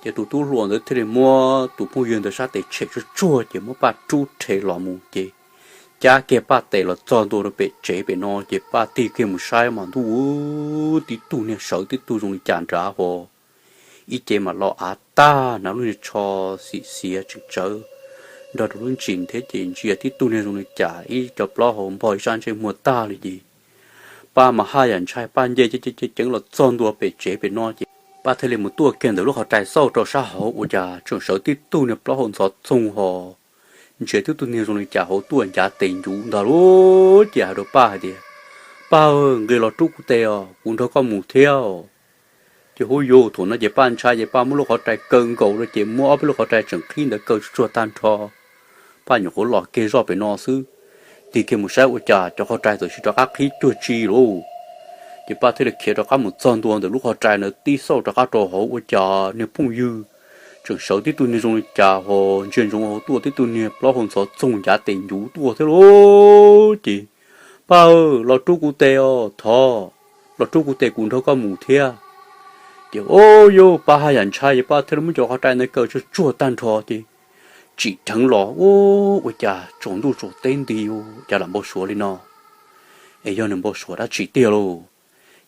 Ces tus tub hluas ntawd thiaj li muab tus phooj ywg ntawd sab tes tshem tsuag tsuag, ces muab Paj rub rhe los mus, ces cab kiag Paj tes los txog ntua rau pem tsev pem no, ces Paj tig kiag mus saib mas ntuj, tib tug niag sawv tib tug zoo li cas nrad ho. Ib ce mas los av tag, hnav lub niag tsho xim xiav tseem tsawv nrog rau lub ntsis thiab, ces ntsia tib tug niag zoo li cas ib co plaub hau npog ib sab ntsej muag tag li. Ces Paj mas haj yam ntshai, Paj nce ceev ceev los txog ntua pem tsev pem no, ces Paj thiaj li mus tuaj kiag ntawm lub qhov rai xauj rau sab hauv, ua cas tseem sawv tib tug niag plaub hau ntxhov txoog ho ntsia tib tug niag zoo li cas hauv tuaj ncav tes ncuv ntag lauj. Ces hais rau Paj hais tias, Paj, nqis los rub kuv tes os, kuv nrog koj mus thiab. Ces hu yus thaum no ces Paj ntshai ces Paj muab lub qhov rai kaw nkaus rau, ces muab ob peb lub qhov rai tseem qhib ntawd kaw tsuag tsuag tag nrho. Paj nyuam qhuav los kiag zoj pem no xwb, tig kiag mus saib ua cas cov qhov rai txawm sis rov qab qhib cuag tsi lauj. Ces Paj thiaj li khiav rov qab mus txog ntua ntawm lub qhov rai ntawd tib xauj rov qab rau hauv, ua cas niag phooj ywg tseem sawv tib tug niag zoo li cas ho ntsia ntsoov hauv tuaj tib tug niag plaub hau ntxhov txoog ncav tes ncuv tuaj thiab lauj. Ces, Paj, los rub kuv tes os, thov los rub kuv tes, kuv nrog koj mus thiab. Ces ub, yus Paj haj yam ntshai ces Paj thiaj li muab cov qhov rai ntawd kaw tsuag tsuag tag nrho ces tsim dheev los, ua cas tsaus ntuj tsaus teb nti, cas lam npau suav li no, es yog nws npau suav dab tsi tiag lauj.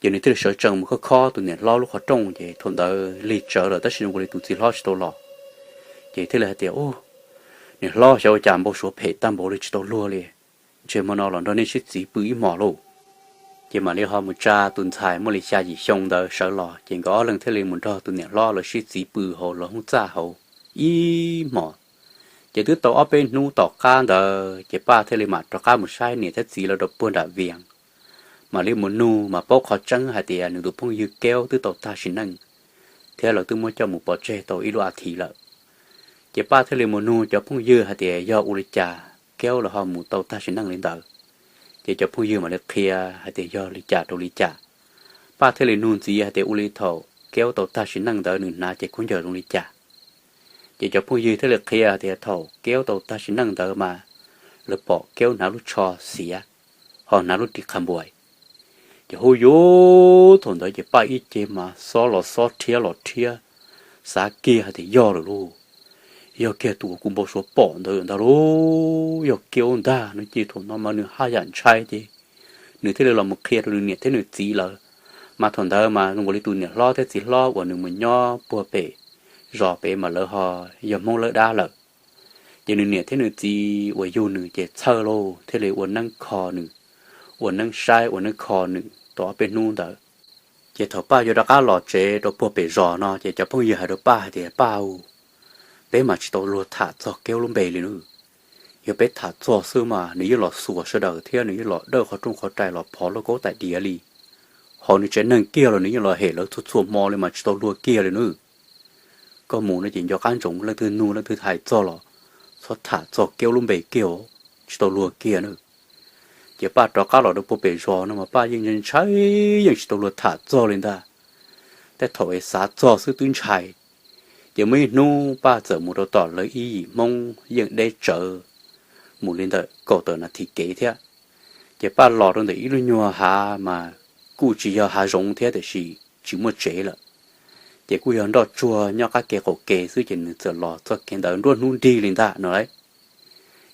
Ces nws thiaj li sawv tsees mus khob khob tus niam hlob lub qhov rooj, ces thaum ntawd lig tsawv lawm tab sis zoo li tus txiv hlob tsis tau los. Ces thiaj li hais tias, Ub, niam hlob, xyov ua cas npau suav phem tag npaum li tsis tau luag li, ntshe hmo no los nrog nej sib txiv pw ib hmos lauj. Ces mam li ho mus tsa tus ntxhais muaj li xya yim xyoo ntawd sawv los, ces nkawd ob leeg thiaj li mus nrog tus niam hlob lawv sib txiv pw hauv lawv hoob txaj hauv ib hmos. Ces twb tau ob peb hnub tom qab ntawd ces Paj thiaj li mam rov qab mus saib niam thiab txiv lawv rau puag nram Vias. Mam li mus nug mas paub qhov tseeb hais tias nws tus phooj ywg Keub twb tau tag sim neej, thiab lawv twb muab coj mus pov tseg tau ib lub a thiv lawm. Ces Paj thiaj li mus nug cov phooj ywg hais tias yog ua li cas Keub los ho mus tau tag sim neej li ntawd. Ces cov phooj ywg mam li qhia hais tias yog li cas rau li cas. Paj thiaj li nug ntxiv hais tias ua li thaum Keub tau tag sim neej ntawd nws hnav cev khaub ncaws zoo li cas. Ces cov phooj ywg thiaj li qhia tias thaum Keub tau tag sim neej ntawd mas lawv pom Keub hnav lub tsho xiav, ho hnav lub ris qha npuais. Ces hu yus thaum ntawd ces Paj ib ce mas xob los xob, rhiab los rhiab, xav kiag hais tias yog lawm lauj, yog kiag tus uas kuv npau suav pom ntawd ntag lauj, yog Keub ntag no. Ces thaum no mas nws haj yam ntshai ces nws thiaj li los mus qhia rau nws niam thiab nws txiv lawv. Mas thaum ntawd mas zoo nkaus li tus niam hlob thiab txiv hlob uas nws mus nyob puag pem zos pem mas lawv ho yog Hmoob lawv dab lawm. Ces nws niam thiab nws txiv uas yug nws ces txhawj lauj, thiaj li ua neeb kho nws, ua neeb saib ua neeb kho nws tau ob peb hnub ntawd. Ces thaum Paj yuav rov qab los tsev rau puag pem zos no ces cov phooj ywg hais rau Paj hais tias, Paj, peb mas tsis tau luag tham txog Keub lub npe li nawb. Yog peb tham txog xwb mas nws yeej los xuas sawv daws thiab nws yeej los dawj qhov rooj qhov rais los phov lauj kaub tais diav li. Ho nws tsev neeg kiag los nws yeej los hem lawv txhua txhua hmo li mas tsis tau luag kiag li nawb. Koj mus no ces nco qab ntsoov leej twg nug leej twg hais txog los txhob tham txog Keub lub npe kiag, tsis tau luag kiag nawb. Ces Paj rov qab los rau puag pem zos no mas Paj yeej ntshai ntshai, yeej tsis tau luag tham txog li ntag. Tej thaum es xav txog xwb twb ntshai. Ces muaj ib hnub Paj txawm mus rau tom lawv ib yim Hmoob yeej deb tsawv, mus li ntawm kaum tawm nas this kev thiab. Ces Paj los rau ntawm ib lub nyuag hav mas kuj tsis yog hav zoov thiab tiam sis tsis muaj tsev lawm. Ces kuj yog nroj tsuag nyob qab kev qaum kev xwb ces nws txawm los txoj kev ntawd nruab hnub nrig li ntag no lauj.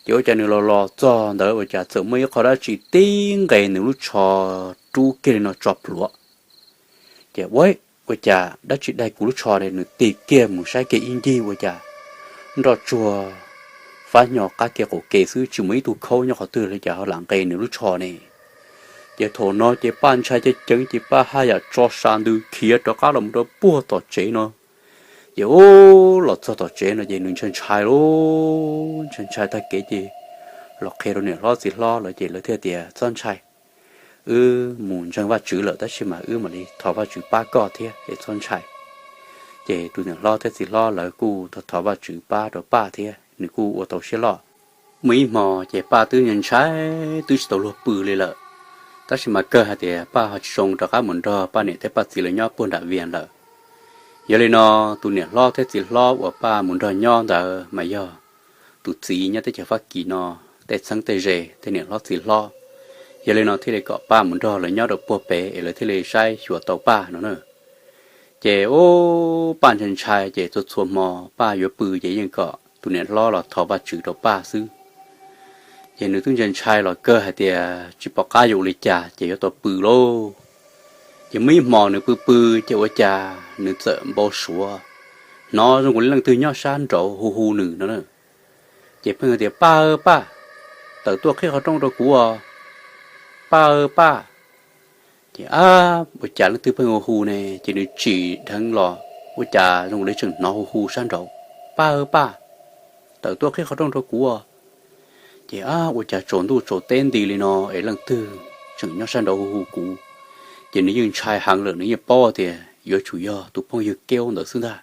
Ces ua cas nws los los txog ntawd ua cas txawm muaj ib qho dab tsi tib nqes nws lub tsho rub kiag li no tso plhuav. Ces ua, ua cas dab tsi daig kuv lub tsho ne? Nws tig kiag mus saib kiag ib ncig ua cas nroj tsuag fab hnyo qab kev qaum kev xwb tsis muaj ib tug khaub nyob qhov twg li cas ho lam nqes nws lub tsho ne. Ces thaum no ces Paj ntshai ceev ceev ces Paj haj yam tso sa ntws khiav rov qab los mus rau puag tom tsev no. Ces ub los txog tom tsev no ces nws ntshai ntshai lauj, ntshai ntshai tag kev ces los qhia rau niam hlob txiv hlob lawv ces lawv thiaj tias txhob ntshai, wb mus ntseeg Vajtswv lawm tab sis mas wb mam li thov Vajtswv pab koj thiab es txhob ntshai. Ces tus niam hlob thiab txiv hlob lawv kuj thov thov Vajtswv pab rau Paj thiab nws kuj ua tau siab loj. Muaj ib hmo ces Paj twb ntshai twb tsis tau luag pw li lawm, tab sis mas kawg hais tias Paj ho tsis zoo rov qab mus nrog Paj niam thiab Paj txiv lawv nyob puag nram Vias lawm. Yog li no tus niam hlob thiab txiv hlob uas Paj mus nrog nyob ntawd mas yog tus txiv nyob teb chaws Fab Kis no tej txheeb tej ze tej niam hlob txiv hlob. Yog li no thiaj li kom Paj mus nrog lawv nyob rau puag pem es lawv thiaj li saib xyuas tau Paj no na. Ces ub Paj ntshai ntshai ces txhua txhua hmo Paj yuav pw ces yeej kom tus niam hlob los thov Vajtswv rau Paj xwb. Ces nws twb ntshai ntshai los kawg hais tias tsis pom qab yuav ua li cas ces yuav tau pw lauj. Ces muaj ib hmos nws pw pw ces ua cas nws txawm npau suav hnov zoo nkaus li leej twg nyob sab nraud hu hu nws no na. Ces pheej tias Paj aw Paj, tawm tuaj qhib qhov rooj rau kuv os, Paj aw Paj. Ces ab ua cas leej twg pheej hu hu ne, ces nws tsim dheev los ua cas zoo li tseem hnov hu hu sab nraud, Paj aw Paj, tawm tuaj qhib qhov rooj rau kuv os. Ces ab ua cas tsaus ntuj tsaus teb nti li no es leej twg tseem nyob sab nraud hu hu kuv. Ces nws yeej ntshai heev lawm nws yeej paub tias yuav tsum yog tus phooj ywg Keub ntawd xwb ntag.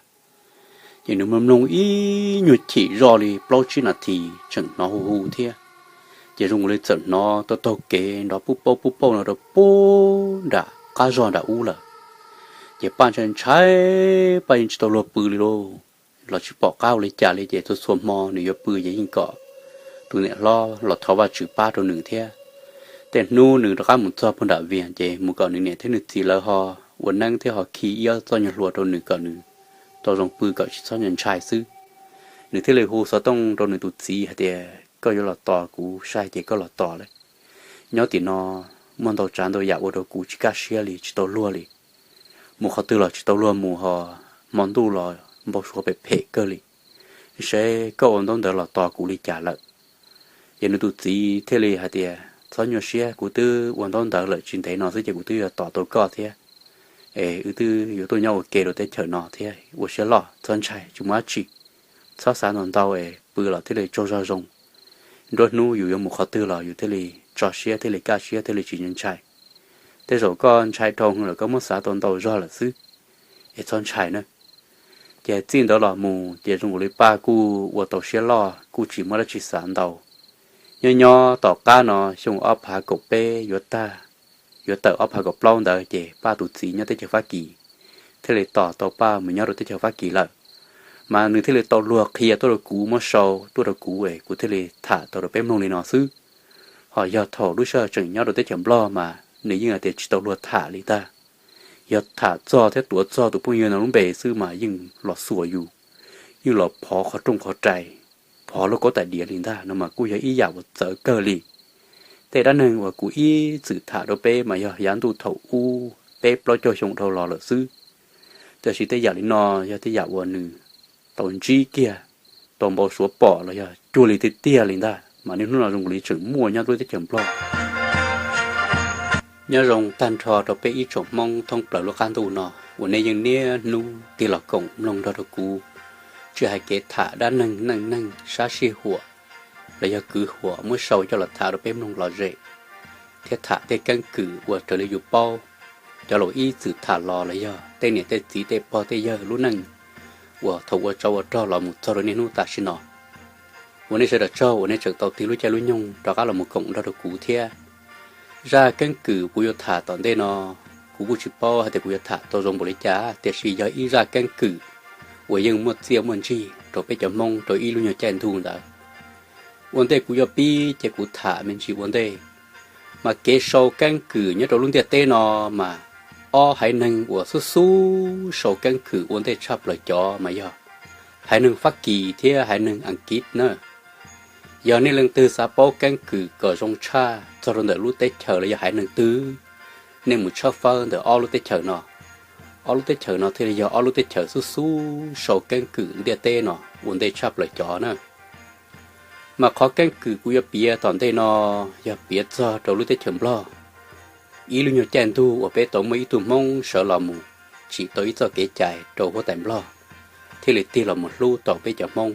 Ces nws mloog mloog ib nyuag chim zoj li plaub tsib nas this tseem hnov hu hu thiab. Ces zoo li txawm hnov taug taug kev nrov puj pauj puj pauj no rau puag nram qab zog nram ub lawm. Ces Paj ntshai ntshai, Paj yeej tsis tau luag pw li lauj, los tsis pom qab ua li cas li ces txhua txhua hmo nws yuav pw ces yeej kom tus niam hlob los thov Vajtswv pab rau nws thiab. Tej hnub nws rov qab mus txog puag nram Vias ces mus kom nws niam thiab nws txiv lawv ho ua neeb thiab ho khi ib ob txoj nyuag hlua rau nws kom nws tau zoo pw kom tsis txhob ntshai xwb. Nws thiaj li hu xov tooj rau nws tus txiv hais tias koj yuav los tos kuv saib ces koj los tos lauj. Nyob tim no muaj ntau tsav ntau yam ua rau kuv tsis kaj siab li tsis tau luag li. Mus qhov twg los tsis tau luag mus ho hmo ntuj los npau suav phem phem kawg li. Seb koj ua ntaub ntawv los tos kuv li cas lawm. Ces nws tus txiv thiaj li hais tias txhob nyuaj siab, kuv twb ua ntaub ntawv lawm tsis ntev no xwb ces kuv twb yuav tos tau koj thiab. Es wb twb yuav tuaj nyob ua ke rau teb chaws no thiab, ua siab loj txhob ntshai tsis muaj dab tsi. Txhob xav ntau ntau es pw los thiaj li tsaug zog zoo. Nruab hnub yus yuav mus qhov twg los yus thiaj li tso siab thiaj li kaj siab thiaj li tsis ntshai. Tej zaum koj ntshai dhau lawm koj muab xav tau ntau zog lawm xwb, es txhob ntshai na. Ces txij ntawd los mus ces zoo nkaus li Paj kuj ua tau siab loj kuj tsis muaj dab tsi xav ntau. Nyob nyob tom qab no xyoo ob phav kaum peb yuav tag, yuav tawm ob phav kaum plaub ntawd ces Paj tus txiv nyob teb chaws Fab Kis thiaj li tos tau Paj mus nyob rau teb chaws Fab Kis lawm. Mas nws thiaj li tau luag qhia tuaj rau kuv muab sau tuaj rau kuv es kuv thiaj li tham tau rau peb mloog li no xwb. Ho yog thaum lub sij hawm tseem nyob rau teb chaws Nplog mas nws yeej hais tias tsis tau luag tham li ntag. Yog tham txog thiab tuav txog tus phooj ywg no lub npe xwb mas yeej los xuas yus, yeej los phov qhov rooj qhov rais, phov lub kaub tais diav li ntag no mas kuj yog ib yam uas txawv kawg li. Tej dab neeg uas kuv ib txwm tham rau peb mas yog yav ntuj thaum ub peb plaub caug xyoo dhau los lawm xwb. Tab sis tej yam li no yog tej yam uas nws tau ntsib kiag, tau npau suav pom los yog cuag li tiag tiag li ntag mas niaj hnub no zoo li tseem muaj nyob lub teb chaws Nplog. Nyob zoo tag nrho rau peb ib tsoom Hmoob thoob plaws lub qab ntuj no uas nej yeej niaj hnub tig los koom mloog nrog rau kuv, tsis hais kev tham dab neeg neej neeg sab sij huam los yog kwv huam muab sau coj los tham rau peb mloog lom zem, thiab tham tej keeb kwm uas raws li yus paub, cov laus ib txwm tham los los yog tej niam tej txiv tej pog tej yawg lub neej uas thaum ua tsov ua rog los mus txog rau niaj hnub tam sim no. Ua nej sawv daws tsaug uas nej tseem tau tig lub caij lub nyoog rov qab los mus koom nrog rau kuv thiab. Zaj keeb kwm kuv yuav tham tom ntej no, kuv kuj tsis paub hais tias kuv yuav tham tau zoo npaum li cas, tiam sis yog ib zaj keeb kwm uas yeej muaj txiaj muaj ntsig rau peb cov Hmoob rau ib lub nyuag caij ntuj ntawd. Ua ntej kuv yuav pib ces kuv tham me ntsis ua ntej. Mas kev sau keeb kwm nyob rau lub ntiaj teb no mas ob haiv neeg uas xub xub sau keeb kwm ua ntej tshaj plaws cov mas yog haiv neeg Fab Kis thiab haiv neeg Askiv na. Yog nej leej twg xav paub keeb kwm kom zoo tshaj txog rau ntawm lub teb chaws los yog haiv neeg twg, nej mus tshawb fawb ntawm ob lub teb chaws no. Ob lub teb chaws no thiaj li yog ob lub teb chaws xub xub sau keeb kwm ntiaj teb no ua ntej tshaj plaws cov na. Mas qhov keeb kwm kuv yuav piav tom ntej no yog piav txog rau lub teb chaws Nplog. Ib lub nyuag caij ntuj uas peb tau muaj ib tug Hmoob sawv los mus tsim tau ib txoj kev cai rau huab tais Nplog, thiaj li tig los mus hlub tau peb cov Hmoob.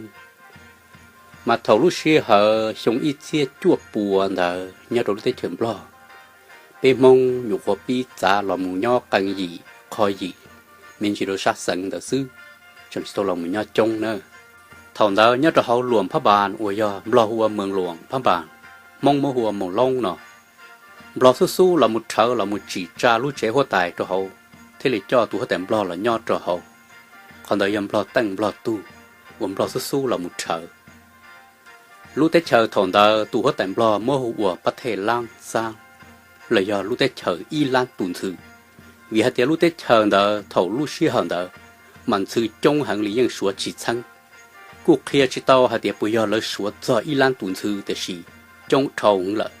Mas thaum lub sij hawm xyoo ib txhiab cuaj puas ntawd nyob rau lub teb chaws Nplog, peb Hmoob nyuam qhuav pib txav los mus nyob qee yim qho yim me ntsis rau sab xeev ntawd xwb, tseem tsis tau los mus nyob coob na. Thaum ntawd nyob rau hauv Luam Phab Npas uas yog Nplog hu ua Moos Luam Phab Npas, Hmoob muab hu ua Moos Loob no, Nplog xub xub los mus rhawv los mus tsim tsa lub tsev huab tais rau hauv, thiaj li coj tus huab tais Nplog los nyob rau hauv. Qhov ntawd yog Nplog teej Nplog tug uas Nplog xub xub los mus rhawv. Lub teb chaws thaum ntawd tus huab tais Nplog muab hu ua Pab Thej Laab Xaab, los yog lub teb chaws ib lab tus ntxhw. Vim hais tias lub teb chaws ntawd thaum lub sij hawm ntawd mas ntxhw coob heev li yeej suav tsis txheeb. Kuj qhia tsis tau hais tias puas yog lawv suav txog ib lab tus ntxhw, tiam sis coob dhau heev lawm,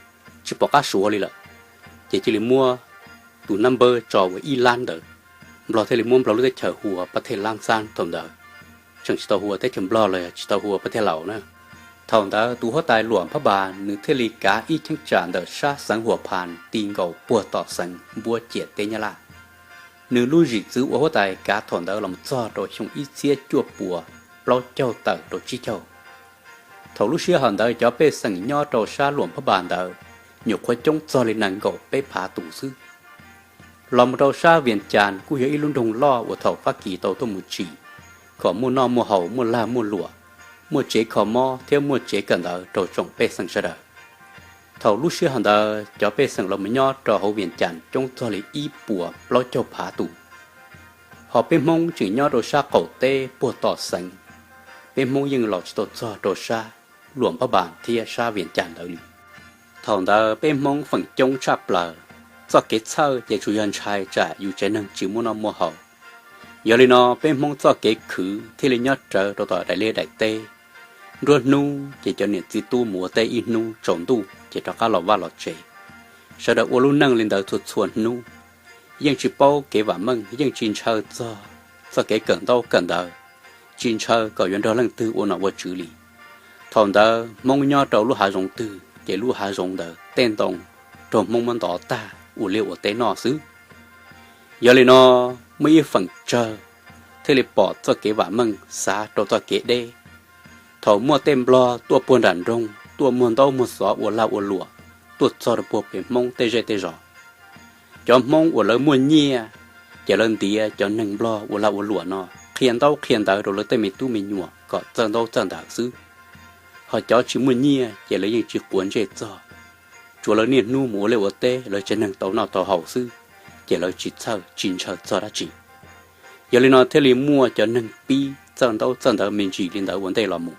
tsis pom qab suav li lawm. Ces cia li muab tus nab npawb tso ua ib lab ntawd, Nplog thiaj li muab Nplog lub teb chaws hu ua Pab Thej Laab Xaab thaum ntawd, tseem tsis tau hu ua teb chaws Nplog los yog tsis tau hu ua Pab Thej Laus na. Thaum ntawd tus huab tais Luam Phab Npas nws thiaj li kav ib cheeb tsam ntawm sab xeev Huam Phas ti nkaus puag tom xeev npuab ciam teb Nyab Laj. Nws lub zim txwv ua huab tais kav thaum ntawd los mus txog rau xyoo ib txhiab cuaj puas plaub caug tawm rau tsib caug. Thaum lub sij hawm ntawd cov pej xeem nyob rau sab Luam Phab Npas ntawd nyuam qhuav coob txog li nees nkaum peb phav tus xwb. Los mus rau sab Vias Cas kuj yog ib lub nroog loj uas thaum Fab Kis tau tuaj mus tsim kom muaj noj muaj haus, muaj lag muaj luam, muaj tsev kho mob thiab muaj tsev kawm ntawv rau tsoom pej xeem sawv daws. Thaum lub sij hawm ntawd cov pej xeem los mus nyob rau hauv Vias Cas coob txog li ib puas plaub caug phav tus. Ho peb Hmoob tseem nyob rau sab qaum teb puag tom xeev, peb Hmoob yeej los tsis tau txog rau sab Luam Phab Npas thiab sab Vias Cas ntawd li. Thaum ntawd peb Hmoob feem coob tshaj plaws, txoj kev txhawj ces tsuas yog ntshai tsam yus tsev neeg tsis muaj noj muaj haus. Yog li no peb Hmoob txoj kev khwv thiaj li nyob rawv rau tom daim liaj daim teb. Nruab hnub ces cov niam txiv tub mus ua teb ib hnub, tsaus ntuj ces rov qab los vaj los tsev. Sawv daws ua lub neej li ntawd txhua txhua hnub, yeej tsis paub kev vam meej, yeej tsis ntshaw txog txoj kev kawm ntaub kawm ntawv, tsis ntshaw kom yuav nrog leej twg ua nom ua tswv li. Thaum ntawd Hmoob nyob rau lub hav zoov twg ces lub hav zoov ntawd tej ntoo raug Hmoob muab ntov tag ua liaj ua teb noj xwb. Yog li no, muaj ib feem tsawg thiaj li pom txoj kev vam meej xav rau txoj kev deb. Thaum muaj tej Nplog tuaj puag nram nroog tuaj muag ntaub muag xov ua lag ua luam, tuaj txog rau puag pem Hmoob tej zej tej zos, cov Hmoob uas lawv muaj nyiaj, ces lawv ntiav cov neeg Nplog ua lag ua luam no qhia ntaub qhia ntawv rau lawv tej me tub me nyuam kom txawj ntaub txawj ntawv xwb. Ho cov tsis muaj nyiaj ces lawv yeej tsis quav ntsej txog, tsuav lawv niaj hnub mus ua liaj ua teb, lawv tsev neeg tau noj tau haus xwb, ces lawv tsis txhawj tsis ntshaw txog dab tsi. Yog li no thiaj li muaj cov neeg pib txawj ntaub txawj ntawv me ntsis li ntawd ua ntej los mus.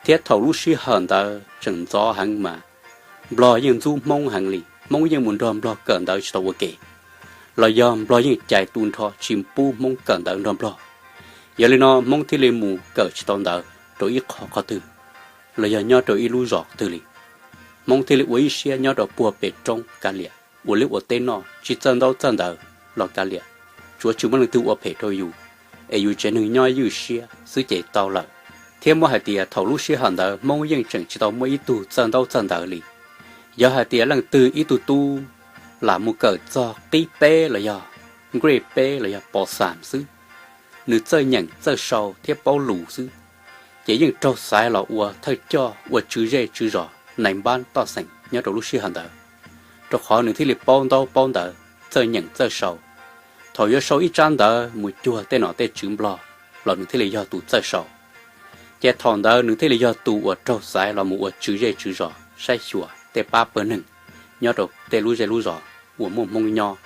Thiab thaum lub sij hawm ntawd tseem ntxov heev mas Nplog yeej ntxub Hmoob heev li, Hmoob yeej mus nrog Nplog kawm ntawv tsis tau ua ke, los yog Nplog yeej cais tu nrho tsis pub Hmoob kawm ntawv nrog Nplog. Yog li no Hmoob thiaj li mus kawm tsis tau ntawv rau ib qho qhov twg, los yog nyob rau ib lub zos twg li. Hmoob thiaj li ua ib siab nyob rau puag pem roob kav liam, ua liaj ua teb noj, tsis txawj ntaub txawj ntawv los kav liam, tsuav tsis muaj leej twg ua phem rau yus, es yus tsev neeg nyob ywj siab xwb ces tau lawm. Thiab muab hais tias thaum lub sij hawm ntawd Hmoob yeej tseem tsis tau muaj ib tug txawj ntaub txawj ntawv li. Yog hais tias leej twg ib tug tub lam mus kawm txog qib peb los yog grade peb los yog pos xam xwb, nws txawj nyeem txawj sau thiab paub lus xwb, ces yeej raug xaiv los ua thawj coj, ua tswv zej tswv zos, nais npab toj xeem nyob rau lub sij hawm ntawd, rau qhov nws thiaj li paub ntaub paub ntawv, txawj nyeem txawj sau. Thaum yuav sau ib tsab ntawv mus cuag tej nom tej tswv Nplog los nws thiaj li yog tus txawj sau. Ces thaum ntawd nws thiaj li yog tus uas raug xaiv los mus ua tswv zej tswv zos saib xyuas tej pab pawg neeg, nyob rau tej lub zej lub zos uas muaj Hmoob nyob.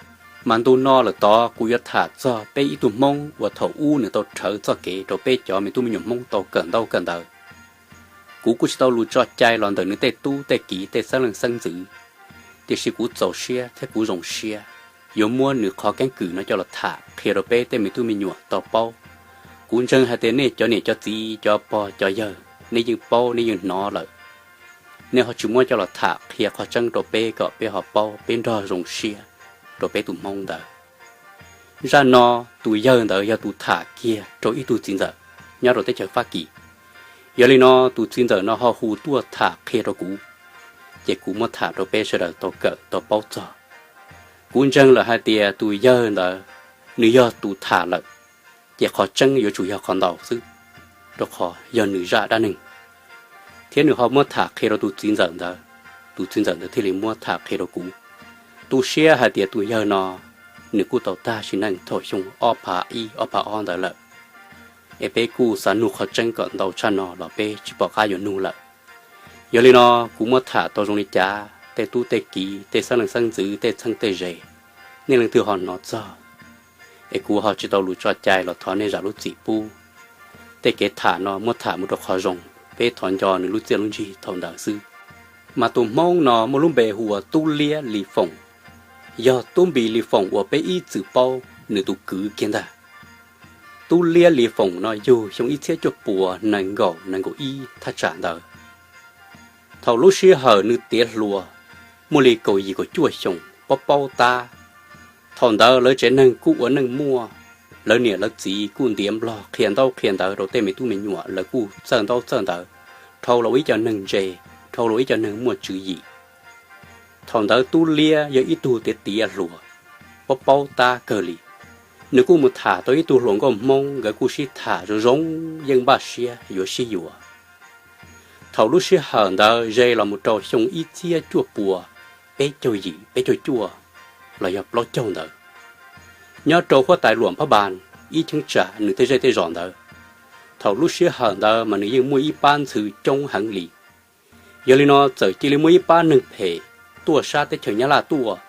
Mas ntu no lawm tod kuv yuav tham txog peb ib tug Hmoob uas thaum ub nws tau rhawv txoj kev rau peb cov me tub me nyuam Hmoob tau kawm ntaub kawm ntawv. Kuv kuj tsis tau lus tso cai los ntawm nws tej tub tej kiv tej xeeb leej xeeb ntxwv, tiam sis kuv txaus siab thiab kuv zoo siab yuav muab nws qhov keeb kwm no coj los tham qhia rau peb tej me tub me nyuam tau paub. Kuv ntseeg hais tias nej cov niam cov txiv cov pog cov yawg nej yeej paub nej yeej hnov lawm, nej ho tsis muab coj los tham qhia qhov tseeb rau peb kom peb ho paub peb nrog zoo siab rau peb tus Hmoob ntawd. Zaj no tus yawg ntawd yog tus tham kiag rau ib tug txiv ntxawm nyob rau teb chaws Fab Kis. Yog li no tus txiv ntxawm no ho hu tuaj tham qhia rau kuv, ces kuv muab tham rau peb sawv daws tau kawm tau paub txog. Kuv ntseeg lawm hais tias tus yawg ntawd nws yog tus tham lawm, ces qhov tseeb yuav tsum yog qhov ntau xwb, rau qhov yog nws zaj dab neeg, thiab nws ho muab tham qhia rau tus txiv ntxawm ntawd, tus txiv ntxawm ntawd thiaj li muab tham qhia rau kuv. Tu siab hais tias tus yawg no nws kuj tau tag sim neej thaum xyoo ob phav ib ob phav ob ntawd lawm, es peb kuj xav nug qhov tseeb kom ntau tshaj no los peb tsis pom qab yuav nug lawm. Yog li no kuv muab tham tau zoo li cas tej tub tej kiv tej xeeb leej xeeb ntxwv tej txheeb tej ze, nej leej twg ho hnov txog, es kuv ho tsis tau lus tso cai los thov nej zam lub txim pub. Tej kev tham no muab tham mus rau qhov zoo, peb thov nco nws lub txiaj lub ntsig thaum ntawd xwb. Mas tus Hmoob no muaj lub npe hu ua Tub Liab Lis Foom, yog Tub Npis Lis Foom uas peb ib txwm paub nws tus kwv kiag ntag. Tub Liab Lis Foom no yug xyoo ib txhiab cuaj puas nees nkaum nees nkaum ib thaj tsam ntawd. Thaum lub sij hawm nws tiav hluas, muaj li kaum yim kaum cuaj xyoos paub paub tab. Thaum ntawd lawv tsev neeg kuj ua neej muaj, lawv niam lawv txiv kuj ntiav nplog qhia ntaub qhia ntawv rau tej me tub me nyuam, lawv kuj txawj ntaub txawj ntawv, dhau los ua ib co neeg ntse, dhau los ua ib co neeg muaj tswv yim. Thaum ntawd Tub Liab yog ib tug tiav tiav hluas, paub paub tab kawg li. Nws kuj mus tham tau ib tug hluas nkauj Hmoob, nkawd kuj sib tham zoo zoo, yeej npaj siab yuav sib yuav. Thaum lub sij hawm ntawd ze los mus rau xyoo ib txhiab cuaj puas peb caug yim peb caug cuaj los yog plaub caug ntawd, nyob rau huab tais Luam Phab Npas ib cheeb tsam nws tej zej tej zos ntawd. Thaum lub sij hawm ntawd mas nws yeej muaj ib pab ntxhw coob heev li. Yog li no txawm cia li muaj ib pab neeg phem tuaj sab teb chaws Nyab Laj tuaj,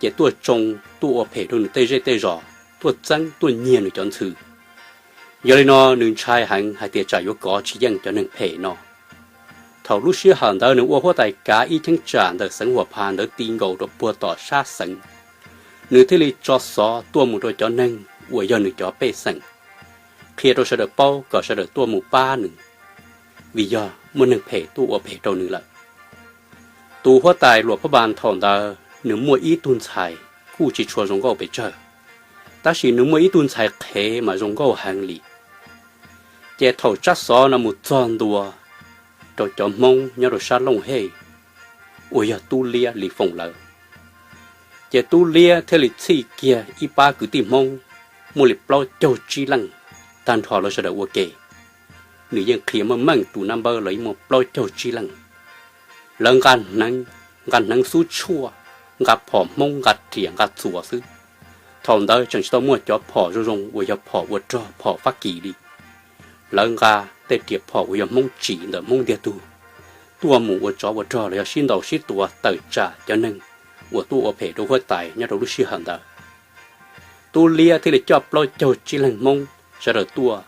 ces tuaj tsoo, tuaj ua phem rau nws tej zej tej zos, tuaj txeeb tuaj nyiag nws cov ntxhw. Yog li no nws ntshai heev hais tias tsam yuav kov tsis yeej cov neeg phem no. Thaum lub sij hawm ntawd nws ua huab tais kav ib cheeb tsam ntawm xeev Huam Phas ntawd ti nkaus rau puag tom sab xeev. Nws thiaj li tso xov tuaj mus rau cov neeg uas yog nws cov pej xeem, qhia rau sawv daws paub kom sawv daws tuaj mus pab nws, vim yog muaj neeg phem tuaj ua phem rau nws lawm. Tus huab tais Luam Phab Npas thaum ntawd nws muaj ib tug ntxhais kuj tsis tshua zoo nkauj pes tsawg, tab sis nws muaj ib tug ntxhais qhev mas zoo nkauj heev li. Ces thaum tsab xov no mus txog ntua rau cov Hmoob nyob rau sab Looj Hej uas yog Tub Liab Lis Foom lawv, ces Tub Liab thiaj li txhij kiag ib pab kwv tij Hmoob muaj li plaub caug tsib leej, tag nrho lawv sawv daws ua ke. Nws yeej qhia meej meej tus nab npawb los yeej muaj plaub caug tsib leej. Lawv nqa hneev, nqa hneev xub tshuaj, nqa phom Hmoob, nqa riam nqa txuas xwb. Thaum ntawd tseem tsis tau muaj cov phom zoo zoo uas yog phom ua rog phom Fab Kis li. Lawv nqa tej riam phom uas yog Hmoob tsim ntawm Hmoob ntiag tug tuaj mus ua tsov ua rog los yog sib ntaus sib tua tawm tsam cov neeg uas tuaj ua phem rau huab tais nyob rau lub sij hawm ntawd. Tub Liab thiaj li coj plaub caug tsib leeg Hmoob sawv daws tuaj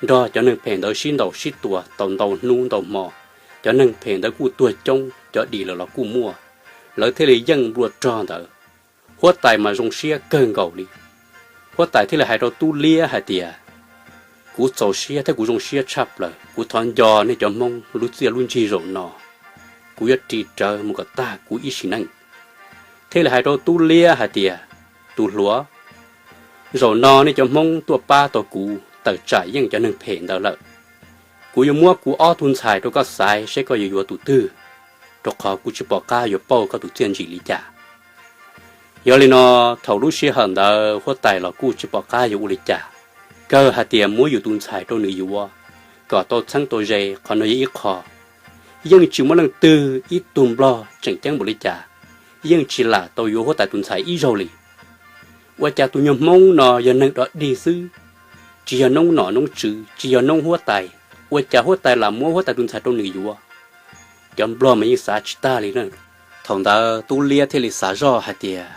nrog cov neeg phem ntawd sib ntaus sib tua tau ntau hnub ntau hmo. Cov neeg phem ntawd kuj tuag coob, cov dim lawm los kuj muaj. Lawv thiaj li yeej nplua rog ntawd. Huab tais mas zoo siab kawg nkaus li. Huab tais thiaj li hais rau Tub Liab hais tias, kuv txaus siab thiab kuv zoo siab tshaj plaws, kuv thov nco nej cov Hmoob lub txiaj lub ntsig zaum no, kuv yuav ris rawv mus kom tag kuv ib sim neej. Thiaj li hais rau Tub Liab hais tias, tus hluas, zaum no nej cov Hmoob tuaj pab tau kuv tawm tsam yeej cov neeg phem ntawd lawm. Kuv yuav muab kuv ob tug ntxhais rau koj xaiv seb koj yuav yuav tus twg, rau qhov kuv tsis pom qab yuav pauj koj tus txiaj ntsim li cas. Yog li no, thaum lub sij hawm ntawd huab tais los kuj tsis pom qab yuav ua li cas, kawg hais tias muab yus tus ntxhais rau nws yuav kom tau txheeb tau ze, qhov no yog ib qho. Yeej tsis muaj leej twg ib tug nplog tseem ceeb npaum li cas yeej tsis lam tau yuav huab tais tus ntxhais ib zaug li. Ua cas tus nyuag Hmoob no yog neeg dog dig xwb, tsis yog noob nom noob tswv, tsis yog noob huab tais, ua cas huab tais lam muab huab tais tus ntxhais rau nws yuav? Cov nplog mas yeej xav tsis tag li na. Thaum ntawd Tub Liab thiaj li xav zoj hais tias,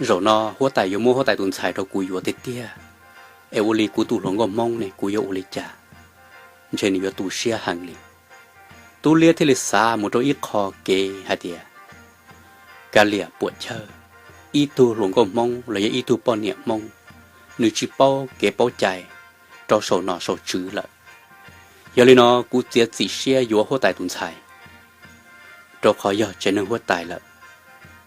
zaum no huab tais yuav muab huab tais tus ntxhais rau kuv yuav tiag tiag, es ua li kuv tus hluas nkauj Hmoob ne kuv yuav ua li cas? Ntshe nws yuav tu siab heev li. Tub Liab thiaj li xav mus rau ib qho kev hais tias, kav liam puam chawj, ib tug hluas nkauj Hmoob los yog ib tug poj niam Hmoob, nws tsis paub kev paub cai rau saum nom saum tswv lawm. Yog li no kuv txiav txim siab yuav huab tais tus ntxhais, rau qhov yog tsev neeg huab tais lawm,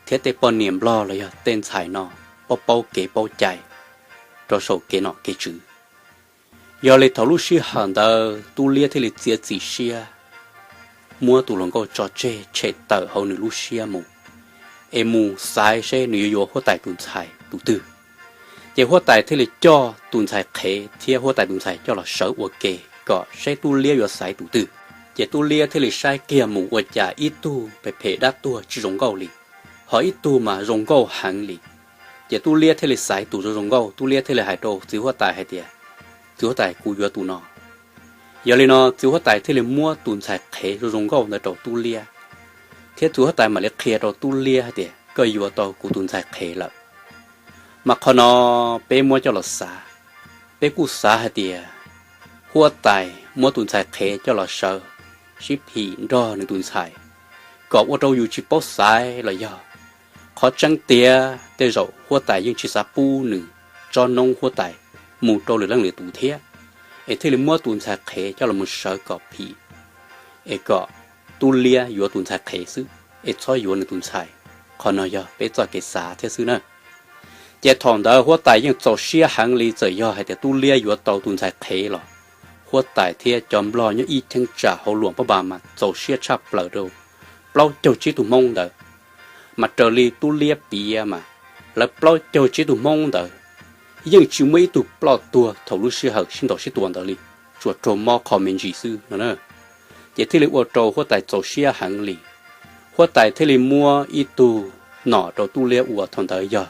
thiab tej poj niam Nplog los yog tej ntxhais no paub paub kev paub cai rau saum kev nom kev tswv. Yog li thaum lub sij hawm ntawd Tub Liab thiaj li txiav txim siab muab tus hluas nkauj tso tseg tshem tawm hauv nws lub siab mus, es mus xaiv seb nws yuav yuav huab tais tus ntxhais tus twg. Ces huab tais thiaj li coj tus ntxhais qhev thiab huab tais tus ntxhais coj los sawv ua ke kom seb Tub Liab yuav xaiv tus twg. Ces Tub Liab thiaj li saib kiag mus ua cas ib tug phem phem dab tuag tsis zoo nkauj li, ho ib tug mas zoo nkauj heev li. Ces Tub Liab thiaj li xaiv tus zoo zoo nkauj, Tub Liab thiaj li hais rau txiv huab tais hais tias, txiv huab tais, kuv yuav tus no. Yog li no txiv huab tais thiaj li muab tus ntxhais qhev zoo zoo nkauj ntawd rau Tub Liab, thiab txiv huab tais mam li qhia rau Tub Liab hais tias, koj yuav tau kuv tus ntxhais qhev lawm. Mas qhov no peb muab coj los xav, peb kuj xav hais tias huab tais muab tus ntxhais qhev coj los sawv sib phim nrog nws tus ntxhais, kom ua rau yus tsis paub xaiv los yog. Qhov tseeb tiag tej zaum huab tais yeej tsis xav pub nws tsob noob huab tais mus rau lwm leej lwm tus thiab, es thiaj li muab tus ntxhais qhev coj los mus sawv kom phim, es kom Tub Liab yuav tus ntxhais qhev xwb, es txhob yuav nws tus ntxhais. Qhov no yog peb txoj kev xav thiab xwb na. Ces thaum ntawd huab tais yeej txaus siab heev li, txawm yog hais tias Tub Liab yuav tau tus ntxhais qhev los huab tais thiab cov Nplog nyob ib cheeb tsam hauv Luam Phab Npas mas txaus siab tshaj plaws rau plaub caug tsib tug Hmoob ntawd. Mas raws li Tub Liab piav mas lawv plaub caug tsib tug Hmoob ntawd yeej tsis muaj ib tug ploj tuag thaum lub sij hawm sib ntaus sib tua ntawd li, tsuas raug mob qho me ntsis xwb no na. Ces thiaj li ua rau huab tais txaus siab heev li. Huab tais thiaj li muab ib tug nom rau Tub Liab ua, thaum ntawd yog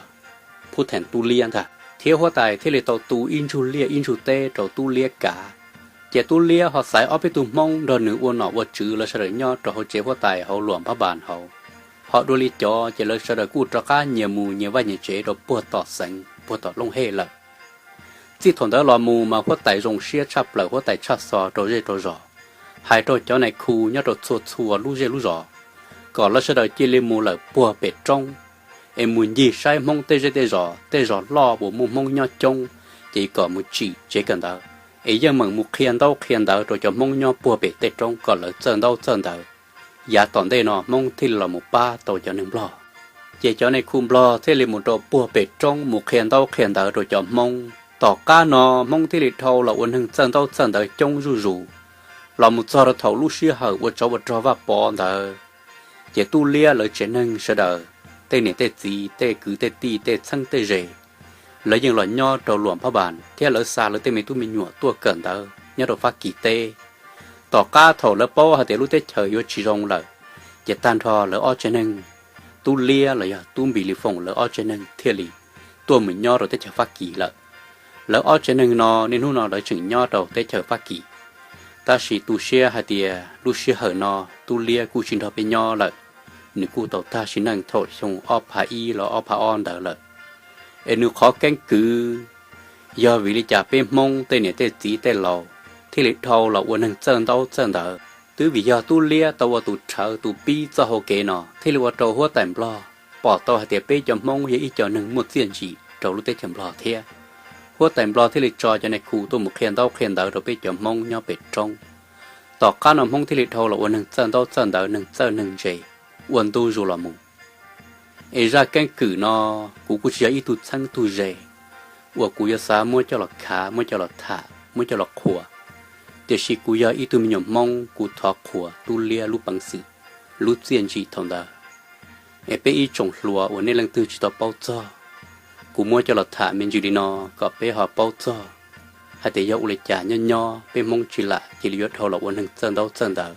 phub theem Tub Liab ntag, thiab huab tais thiaj li tau tu ib ntsug liaj ib ntsug teb rau Tub Liab kav. Ces Tub Liab ho xaiv ob peb tug Hmoob nrog nws ua nom ua tswv, lawv sawv daws nyob rau hauv tsev huab tais hauv Luam Phab Npas hauv, ho dua li cov ces lawv sawv daws kuj rov qab nyias mus nyias vaj nyias tsev rau puag tom xeev puag tom Looj Hej lawm. Txij thaum ntawd los mus mas huab tais zoo siab tshaj plaws, huab tais tshaj xov rau zej rau zos, hais rau cov nais khu nyob rau txhua txhua lub zej lub zos, kom lawv sawv daws cia li mus lawm puag pem roob, es mus ncig saib Hmoob tej zej tej zos, tej zos loj uas muaj Hmoob nyob coob, ces kom mus tsim tsev kawm ntawv, es yeej meem mus qhia ntaub qhia ntawv rau cov Hmoob nyob puag pem tej roob kom lawv txawj ntaub txawj ntawv. Yav tom ntej no Hmoob thiaj li los mus pab tau cov neeg Nplog. Ces cov nais khu Nplog thiaj li mus rau puag pem roob mus qhia ntaub qhia ntawv rau cov Hmoob. Tom qab no Hmoob thiaj li dhau los ua neeg txawj ntaub txawj ntawv coob zuj zus, los mus txog rau thaum lub sij hawm ua tsov ua rog Vaj Pov ntawd, ces Tub Liab lawv tsev neeg sawv daws, tej niam tej txiv, tej kwv tej tij, tej txheeb tej ze, lawv yeej los nyob rau Luam Phab Npas thiab lawv xa lawv tej me tub me nyuam tuaj kawm ntawv nyob rau Fab Kis teb. Tom qab thaum lawv paub hais tias lub teb chaws yuav tsis zoo lawm, ces tag nrho lawv ob tsev neeg, Tub Liab los yog Tub Npis Lis Foom lawv ob tsev neeg thiaj li tuaj mus nyob rau teb chaws Fab Kis lawm. Lawv ob tsev neeg no niaj hnub no lawv tseem nyob rau teb chaws Fab Kis, tab sis tu siab hais tias lub sij hawm no Tub Liab kuj tsis nrog peb nyob lawm, nws kuj tau tag sim neej thaum xyoo ob phav ib los ob phav ob ntawd lawm. Es nws qhov keeb kwm yog vim li cas peb Hmoob tej niam tej txiv tej laus thiaj li dhau los ua neeg txawj ntaub txawj ntawv? Twb vim yog Tub Liab tau ua tus rhawv tus pib txoj hau kev no thiaj li ua rau huab tais Nplog pom tau hais tias peb cov Hmoob yog ib co neeg muaj txiaj ntsim rau lub teb chaws Nplog thiab. Huab tais Nplog thiaj li tso cov nais khu tuaj mus qhia ntaub qhia ntawv rau peb cov Hmoob nyob pem roob. Tom qab no Hmoob thiaj li dhau los ua neeg txawj ntaub txawj ntawv, neeg txawj neeg ntse, ua ntu zus los mus. Es zaj keeb kwm no kuv kuj tsis yog ib tug txheeb tug ze uas kuv yuav xav muab coj los khav, muab coj los tham, muab coj los qhuas, tiam sis kuv yog ib tug me nyuam Hmoob, kuv thov qhuas Tub Liab lub peev xwm, lub txiaj ntsim thaum ntawd. Es peb ib tsoom hluas uas nej leej twg tsis tau paub txog, kuv muab coj los tham me ntsis li no kom peb ho paub txog hais tias yog ua li cas nyob nyob peb Hmoob tsis lam cia li yuav dhau los ua neeg txawj ntaub txawj ntawv,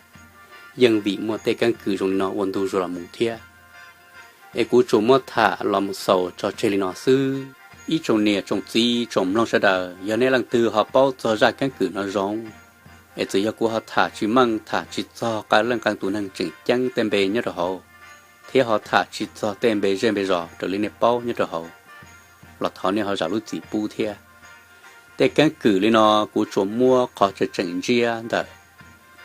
yeej vim muaj tej keeb kwm zoo li no ua ntu zus los mus thiab. Es kuv tsuas muab tham los mus xaus tso tseg li no xwb. Ib tsoom niam tsoom txiv tsoom mloog sawv daws, yog nej leej twg ho paub txog zaj keeb kwm no zoo, es txawm yog kuv ho tham tsis meej tham tsis txog qee leej qee tus neeg tseem ceeb tej npe nyob rau hauv, thiab ho tham tsis txog tej npe zej npe zos raws li nej paub nyob rau hauv los thov nej ho zam lub txim pub thiab. Tej keeb kwm li no kuv tsuas muab qhov tseem tseem ntsiab ntawm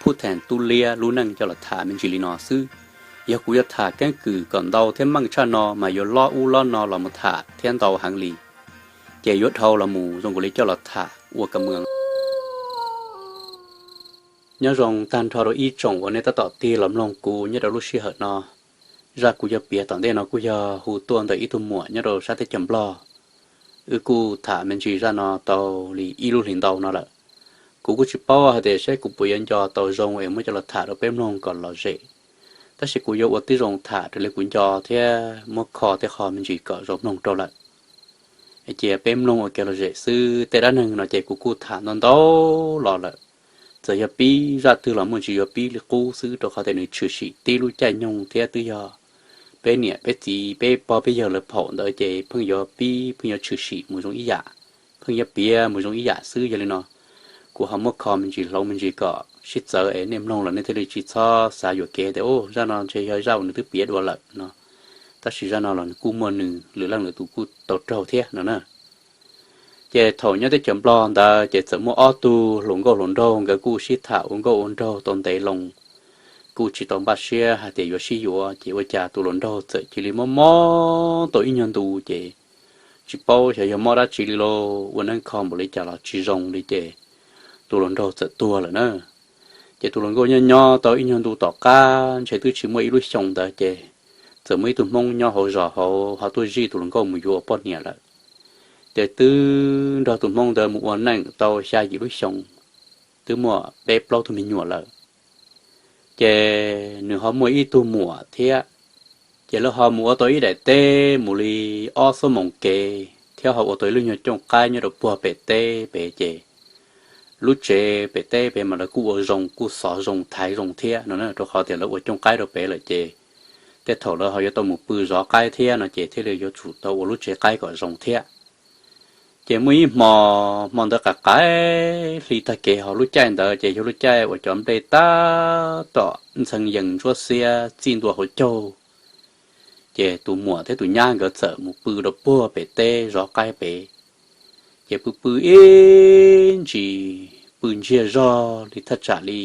Phub Thees Tub Liab lub neej coj los tham me ntsis li no xwb. Yog kuv yuav tham keeb kwm kom ntau thiab meej tshaj no mas yuav lob ub lob no los mus tham thiab ntau heev li. Ces yuav dhau los mus zoo nkaus li coj los tham ua ka mw. Nyob zoo tag nrho rau ib tsoom uas nej tab tom tig los mloog kuv nyob rau lub sij hawm no. Zaj kuv yuav piav tom ntej no kuj yog hu tuaj ntawm ib tug muam nyob rau sab teb chaws Nplog. Wb kuj tham me ntsis zaj no tau li ib lub hlis ntau no lawm. Kuv kuj tsis paub hais tias seb kuv puas yuav nco tau zoo es muab coj los tham rau peb mloog kom lom zem. Tab sis kuv yuav ua tib zoo tham raws li kuv nco thiab muab kho tej qho me ntsis kom zoo mloog rau lawm. Cia peb mloog ua kev lom zem xwb. Tej dab neeg no ces kuv kuj tham ntau ntau los lawm. Txawm yog pib zaj twg los muaj ntsis yuav pib li qub xwb rau qhov tias nws tshwm sim tib lub caij nyoog thiab twb yog peb niam peb txiv peb pog peb yawg lawv phaum ntawd ces pheej yuav pib pheej yuav tshwm sim mus zoo ib yam, pheej yuav piav mus zoo ib yam xwb. Yog li no kuv ho muab kho me ntsis hloov me ntsis kom sib txawv es nej mloog los nej thiaj li tsis txhob xav yuam kev tias, u, zaj no ntshe yog zaj uas nws twb piav dua lawm no. Tab sis zaj no los nws kuj muaj nws lwm leej lwm tus kuj tau raug thiab no na. Ces thaum nyob teb chaws Nplog ntawd ces txawm muaj ob tug hluas nkauj hluas nraug nkawd kuj sib tham ua nkauj ua nraug tau ntev loo, kuj tsis tau npaj siab hais tias yuav sib yuav, ces ua cas tus hluas nraug txawm cia li mob mob tau ib nyuag ntu ces tsis paub xyov yog mob dab tsi li lauj, ua neeb kho npaum li cas los tsis zoo li ces tus hluas nraug txawm tuag lawm na. Ces tus hluas nkauj nyob nyob tau ib nyuag ntu tom qab ntshe twb tsis muaj ib lub xyoo ntawd ces txawm muaj ib tug Hmoob nyob hauv zos hauv ho tuaj zij tus hluas nkauj mus yuav ua poj niam lawm. Ces twb nrog tus Hmoob ntawd mus ua neej tau xya yim lub xyoo, twb muaj peb plaub tug me nyuam lawm. Ces nws ho muaj ib tug muam thiab. Ces lawv ho mus ua tau ib daim teb mus li ob xuab moos kev thiab ho ua tau ib lub nyuag cooj qaib nyob rau puag pem teb pem ces lub tsev pem teb pem mas lawv kuj ua zoo kuj xov zoo thaiv zoo thiab no na, rau qhov tias lawv ua cooj qaib rau pem lawm ces tej thaum lawv ho yuav tau mus pw zov qaib thiab no ces thiaj li yuav tsum tau ua lub tsev qaib kom zoo thiab. Ces muaj ib hmo, hmo ntawd qaim qaim hli tag kev ho lub caij ntawd ces yog lub caij uas cov nplej tab tom ntxhee yees ntsuab xiab txij ntua hauv caug. Ces tus muam thiab tus nyab nkawd txawm mus pw rau puag pem teb zov qaib pem. Ces pw pw ib ntsis pw ntsiag zog li thaj tsam li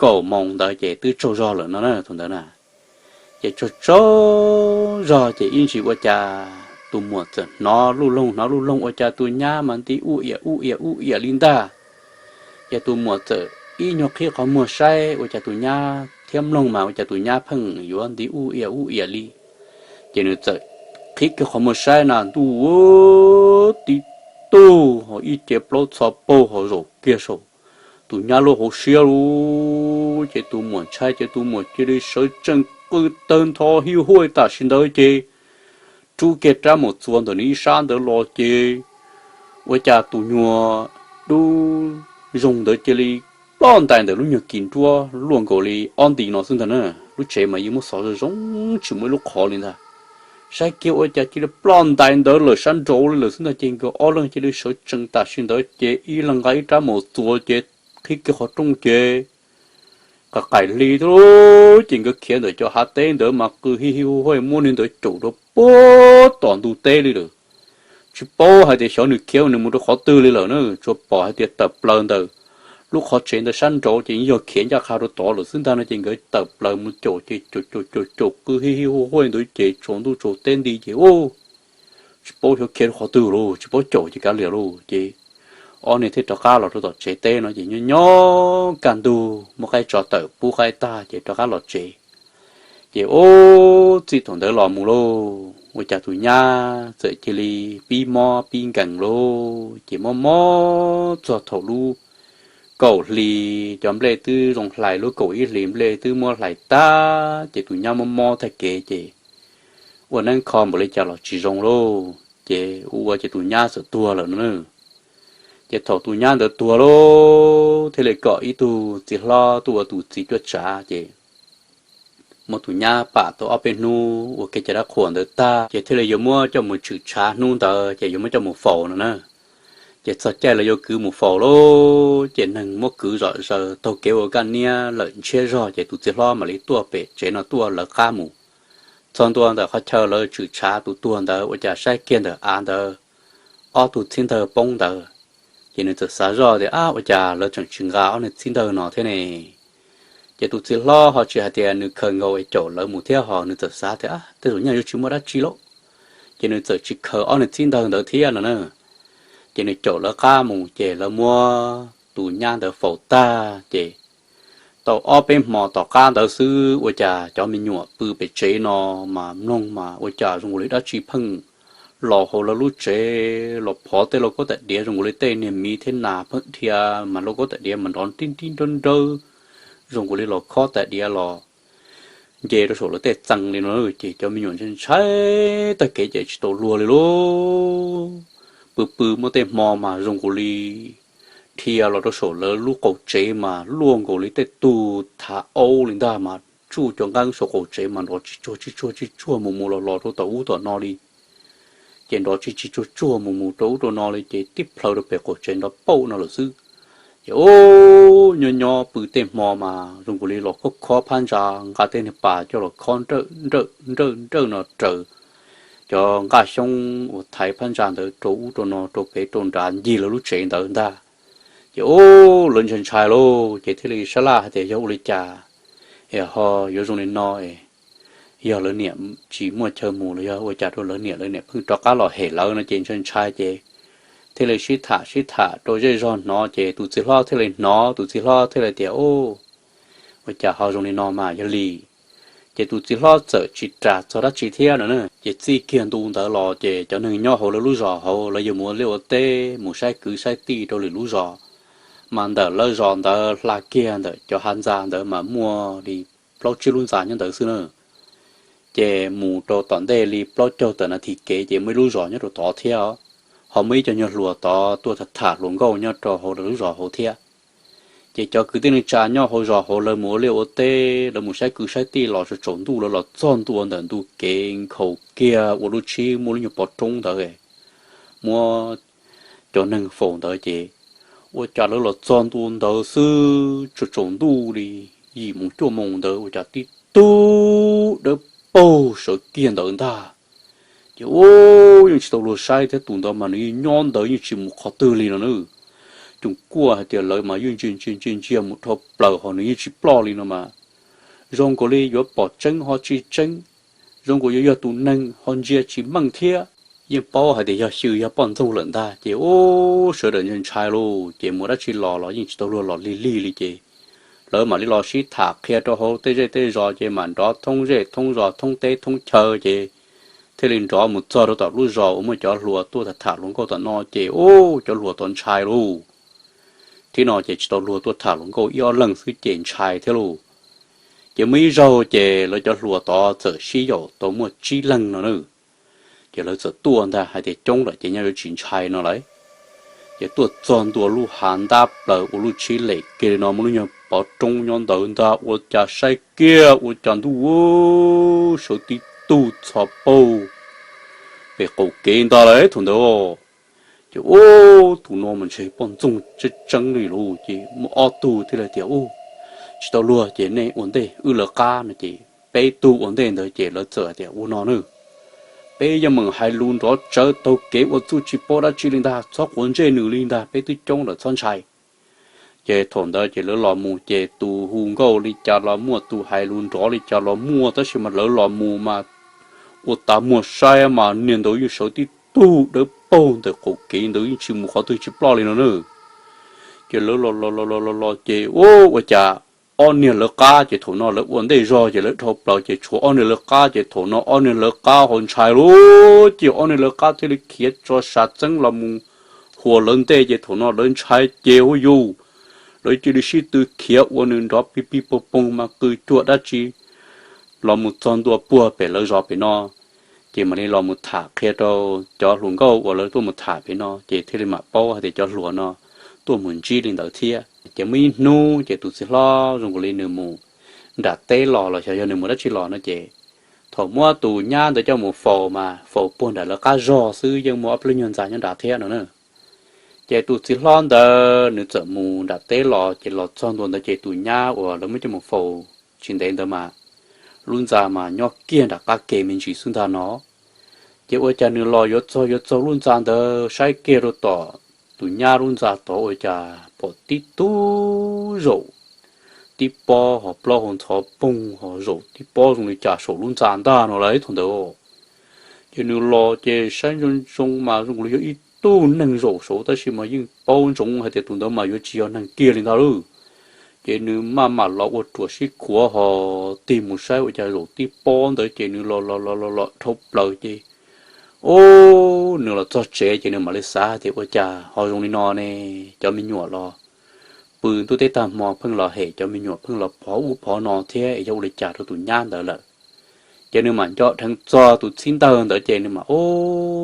kaum moos ntawd ces twb tsaug zog lawm no na thaum ntawd na. Ces tsaug tsaug zog ces ib ntsis ua cas tus muam txawm hnov luj loog hnov luj loog ua cas tus nyab mas nti ub iam ub iam ub iam li ntag. Ces tus muam txawm ib nyuag qhib qhov muag saib ua cas tus nyab thiab mloog mas ua cas tus nyab pheej yuav nti ub iam ub iam li. Ces nws txawm qhib kiag qhov muag saib na ntuj, tib tug ho ib ce plaub txho paug ho zaum kiag saum tus nyab lub hauv siab lauj. Ces tus muam ntshai ces tus muam cia li sawv tsees qw tawg ntho hiu huaj tam sim ntawd ces rub kiag rab mus txuas ntawm nws ib sab ntawd los ces ua cas tus nyuag dub zoo ntawd cia li ploj ntais ntawm lub nyuag kis nruab luaj nkaus li ob nti no xwb ntag na. Lub tsev mas yeej muab xov zoo zoo tsis muaj ib lub qhov li ntag. Saib kiag ua cas cia li ploj ntais ntawd lawm sab nraud li lawm xwb ntag ces nkawd ob leeg cia li sawv tsees tam sim ntawd ces ib leeg nqa ib rab mus txuas ces qhib kiag qhov rooj ces qaim qaim hli thiab ces nkawd khiav ntawm cov hav teb ntawd mas qw hij hij huaj huaj muab niag ntawd caum rau puag tom ntug teb li lawm. Tsis paub hais tias xyov nws khiav nws mus rau qhov twg li lawm na, tsuas pom hais tias tawm plaws ntawm lub qhov tsev ntawd sab nraud ces yog khiav ncaj qha rau tod lawm xwb ntag no ces nkawd tawm plaws mus caum ces caum caum caum caum qw hij hij huaj huaj ntawd ces tsaus ntuj tsaus teb nti ces u tsis paub xyov khiav rau qhov twg lauj, tsis paub caum ces kav liam lauj ces ob niag thiaj rov qab los rau tom tsev teb no ces nyob nyob kaj ntug muab qaib tso tawm pub qaib tag ces rov qab los tsev. Ces ub txij thaum ntawd los mus lauj ua cas tus nyab txawm cia li pib mob pib nkees lauj ces mob mob txog thaum lub kaum hli cov nplej twb zoo hlais, lub kaum ib hlis nplej twb muab hlais tag ces tus nyab mob mob tag kev ces ua neeb kho npaum li cas los tsis zoo lauj ces ua ua ces tus nyab txawm tuag lawm no na. Ces thaum tus nyab ntawd tuag lauj thiaj li kom ib tug txiv hlob tuaj ua tus txiv cuab tsav ces muab tus nyab pam tau ob peb hnub ua kiag cov dab qhuas ntawd tag ces thiaj li yuav muab coj mus tshwm tshav, hnub ntawd ces yuav muab coj mus faus no na. Ces txog caij lawv yuav kwv mus faus lauj ces neeg muab kwv zom zaws taug kev ua kaj niab lawm ntshiab zog ces tus txiv hlob mam li tuaj pem tsev no tuaj lawv qab mus. txog ntua ntawm qhov chaw lawv tshwm tshav tus tuag ntawd ua cas saib kiag ntawm av ntawd ob tug txhib ntawg poob ntawd. Ces nws txawm xav zoj tias, Ab, ua cas lawv tseem tsis nqa ob niag txhib ntawg no thiab ne? Ces tus txiv hlob ho tsis hais tias nws khaws nkaus es caum lawv mus thiab, ho nws txawm xav tias, Ab, tej zaum nyaj yuav tsis muaj dab tsi lauj. Ces nws txawm tsis khaws ob niag txhib ntawg ntawd thiab no na. Ces nws caum lawv qab mus, ces lawv muab tus nyab ntawd faus tag, ces tau ob peb hmo tom qab ntawd xwb ua cas cov me nyuam pw pem tsev no mas mloog mas ua cas zoo li dab tsi pheej los hauv lawv lub tsev los phov tej lauj kaub tais diav, zoo li tej niag miv thiab nas pheej dhia mas lauj kaub tais diav mas nrov nrib nrib nrawb nrawb, zoo li los khob tais diav los nce rau saum lawv tej txee li no. Ces cov me nyuam ntshai ntshai tag kev ces tsis tau luag li lauj. Pw pw muaj tej hmo mas zoo li dhia los rau saum lawv lub qaum tsev mas luaj nkaus li tej tug thav aub li ntag, mas tsuj cov nqeeb saum qaum tsev mas nrov tsis tsuag tsis tsuag tsis tsuag mus mus los los rau tom ub tom no li. Ces nrov tsis tsis tsuag tsuag mus mus rau ub rau no li, ces tib plhaw rau pem qaum tsev nrov pauj no lawm xwb. Ces ub, nyob nyob pw tej hmo mas zoo li los khob khob phab ntsa, nqa tej niag pas coj los khob nrawj nrawj nrawj no raws cov nqaj xyoob uas thaiv phab ntsa ntawd rau ub rau no rau pem rau nrad ncig lawv lub tsev ntawd ntag. Ces ub, lawv ntshai ntshai lauj, ces thiaj li sab laj hais tias, Yog ua li cas es ho yuav zoo li no? Yog lawv niam tsis muaj chaw mus los yog ua cas rau lawv niam, lawv niam pheej rov qab los hem lawv no. Ces ntshai ntshai ces thiaj li sib tham sib tham rau zej zog hnov, ces tus txiv hlob thiaj li hnov, tus txiv hlob thiaj li tias, Ub, ua cas ho zoo li no mas yog li. Ces tus txiv hlob txawm tsis ras txog dab tsi thiab no na. Ces txij kiag ntu ntawd los ces cov neeg nyob hauv lawv lub zos hauv lawv yuav mus liaj ua teb mus saib kwv saib tij rau lwm lub zos, mas ntawm lawv zos ntawd hla kiag ntawm cov hav ntxa ntawd mas muaj li plaub tsib lub ntxa nyob ntawd xwb na. Ces mus rau tom ntej li plaub caug tawm nas this kev ces muaj ib lub zos nyob rau tod thiab, ho muaj ib co nyuag hluas tod tuaj tham tham hluas nkauj nyob rau hauv lawv lub zos hauv thiab. Ces cov kwv tij neej tsa nyob hauv zos hauv lawv mus ua liaj ua teb, lawv mus saib kwv saib tij los tsaus ntuj lawv los txog ntua ntawm ntu kev nkhaus kiag ua lub tshib muaj lub nyuag pov roob ntawd, muab cov neeg faus ntawd ces ua cas lawv los txog ntua ntawd xwb tsaus tsaus ntuj li yim moos cuaj moos ntawd ua cas tib tug dawb paug sawv kiag ntawd ntag. Ces ub, yeej tsis tau luag saib thiab, tus ntawd mas nws yeej nyob ntawd yeej tsis mus qhov twg li no na. Coom kuaj hais tias lawv mas yeej ntsia ntsia ntsia ntsia mus dhau plaws ho nws yeej tsis ploj li no mas, zoo nkaus li yuav pom tseeb ho tsis tseeb, zoo nkaus yuav yog tus neeg ho ntsia tsis meej thiab. Yeej paub hais tias yog xyw yog poj ntxoog lawm ntag. Ces ub, sawv daws ntshai ntshai lauj, ces mus dab tsi los los yeej tsis tau luag los lig lig li ces lawv mam li los sib tham qhia rau hauv tej zej tej zos ces mam nrov thoob zej thoob zos thoob teb thoob chaw ces thiaj li nrov mus txog rau tom lub zos uas muaj cov hluas tuaj tham tham hluas nkauj tom no ces ub, cov hluas tod ntshai lauj. Thiab no ces tsis tau luag tuaj tham hluas nkauj ib ob leeg xwb ces ntshai thiab lauj. Ces muaj ib zaug ces lawv cov hluas tod txawm sib yaum tau muaj tsib leeg no na. Ces lawv txawm tuaj ntag, hais tias coob lawm ces nyob yuav tsis ntshai no lawm. Ces tuaj txog ntua lub hav ntab plaws ua lub tshib lem kiag li no muaj lub nyuag pov roob nyob ntawd ntag, ua cas saib kiag ua cas ntuj sawv tib tug txhos paug pem qaum kev ntag lauj thaum ntawd. Ces ub, tus no mas ntshe poj ntxoog tseeb tseeb li lauj. Ces muaj ob tug thiaj li tias, Ub, tsis tau luag ces nej ua ntej wb lawv qab no. Ces peb tug ua ntej ntawd ces lawv txawm tias, Ua no na, peb yeej meem hais lus nrov tsawv taug kev ua txuj tsis paub dab tsi li ntag, txhob quav ntsej nws li ntag, peb twb coob lawm txhob ntshai. Ces thaum ntawd ces lawv los mus ces tus hu nkauj li cas los muaj, tus hais lus nrov li cas los muaj, tab sis mas lawv los mus mas ua tas muag saib mas niag ntawd yeej sawv tib tug dawb paug ntawm qaum kev ntawd yeej tsis mus qhov twg tsis ploj li no na. Ces lawv los los los los los ces ub, ua cas ob niag lawv qab ces thaum no lawv ua ntej zog ces lawv dhau plaws ces tshuav ob niag lawv qab ces thaum no ob niag lawv qab ho ntshai lauj. Ces ob niag lawv qab thiaj li khiav tso sav txeeb los mus huas lawv ntej ces thaum no lawv ntshai ces hu yus, lawv cia li sib tw khiav ua nws nrov pig pig poog poog mas qw cuag dab tsi los mus txog ntua puag pem lawv zos pem no. Ces mam li los mus tham qhia rau cov hluas nkauj uas lawv tuaj mus tham pem no ces thiaj li mam paub hais tias cov hluas no tuaj mus ntsib li ntawd thiab. Ces muaj ib hnub ces tus txiv hlob zoo nkaus li nws mus nram teb los los xyov yog nws mus dab tsi los no ces thaum muab tus nyab ntawd coj mus faus mas faus puag nram lawv qab zog xwb, yeej muaj ob peb lub nyuag ntxa nyob nrad thiab no na. Ces tus txiv hlob ntawd nws txawm mus nram teb los ces los txog ntua ntawd ces tus nyab uas lawv muab coj mus faus tsis ntev ntawd mas lub ntxa mas nyob kiag nram qab ke me ntsis xwb ntag no. Ces ua cas nws los yuav txog yuav txog lub ntxa ntawd saib kiag rau tom tus nyab lub ntxa tod ua cas pom tib tug zaum tib pob ho plaub hau ntxhov poog ho zaum tib pob zoo li cas saum lub ntxa ntag no lawm thaum ntawd. Ces nws los ces saib ntsoov ntsoov mas zoo li yog ib tug neeg zaum saud tab sis mas yeej paub ntsoov hais tias tus ntawd mas yuav tsis yog neeg kiag li ntag lauj. Ces nws maj mam los ua ruam sib khuav ho tig mus saib ua cas zaum tib pob ntawd ces nws los los los los los dhau plaws ces, o, nws los txog tsev ces nws mam li xav tias ua cas ho zoo li no ne, cov me nyuam los pw ntuj teb tag hmo pheej los hem cov me nyuam pheej los phov ub phov no thiab es yog ua li cas rau tus nyab ntawd lawm. Ces nws mam nco dheev txog tus txhib ntawg ntawd ces nws mam, o,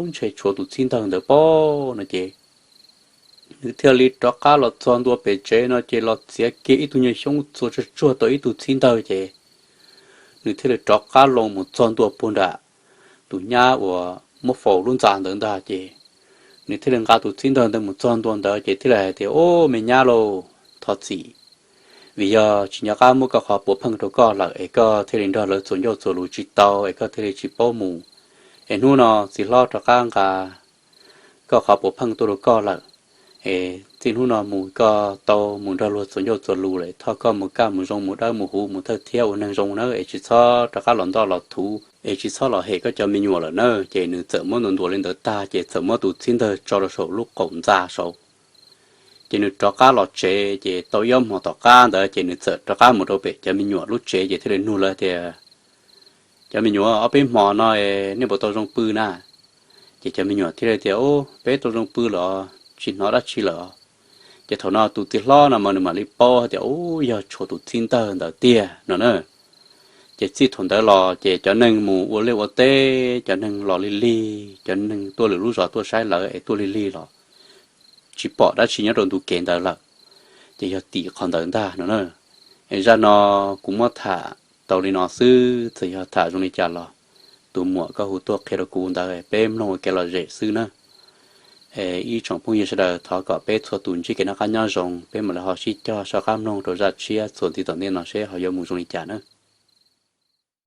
ntshe tshuav tus txhib ntawg ntawd pob no ces nws thiaj li rov qab los txog ntua pem tsev no ces los txiav kiag ib tug nyuag xyoob txua tsuag tsuag tau ib tug txhib ntawg ces nws thiaj li rov qab los mus txog ntua puag nram tus nyab uas muab faus lub ntxa ntawd ntag ces nws thiaj li nqa tus txhib ntawg ntawd mus txog ntua ntawd ces thiaj li hais tias, O, me nyab lauj, thov txim, vim yog tsis nco qab muab koj qhov puav pheej rau koj lawm es koj thiaj li nrog lawv txuas ncauj txuas lus tsis tau es koj thiaj li tsis paub mus. Es hnub no txiv hlob rov qab nqa koj qhov puav pheej tuaj rau koj lawm. Es txij hnub no mus koj tau mus nrog luag txuas ncauj txuas lus lawm, thov koj mus kaj mus zoo mus dawb mus huv mus thawj thiab ua neeg zoo nawb, es tsis txhob rov qab los ntoj los thuv es tsis txhob los hem koj cov me nyuam lawm nawb. Ces nws txawm muab ntuas ntuas li ntawd tag ces txawm muab tus txhib ntawg tso rau saum lub qaum ntxa saud. Ces nws rov qab los tsev ces tau ib ob hmo tom qab ntawd ces nws txawm rov qab mus rau pem cov me nyuam lub tsev ces thiaj li nug lawv tias, Cov me nyuam, ob peb hmo no nej puas tau zoo pw na? Ces cov me nyuam thiaj li tias, Peb tau zoo pw lawm, tsis hnov dab tsi lawm. Ces thaum no tus txiv hlob no mas nws mam li paub tias, U, yog tshuav tus txhib ntawg ntawd tiag no na. Ces txij thaum ntawd los ces cov neeg mus ua liaj ua teb, cov neeg los lig lig, cov neeg tuaj lwm lub zos tuaj saib lawv es tuaj lig lig los tsis pom dab tsi nyob rau ntu kev ntawd lawm. Ces yog tim qhov ntawd ntag no na. Es zaj no kuv muab tham tau li no xwb, txawm yog tham zoo li cas los tus muam koj hu tuaj qhia rau kuv ntawd peb mloog ua kev lom zem xwb nawb. Ib tsoom phooj ywg sawv daws thov kom peb txhua tus ntsib kev noj qab nyob zoo, peb mam li ho sib cog soj qab mloog rau zaj tshiab txuas ntxiv tom ntej no seb ho yuav mus zoo li cas nawb.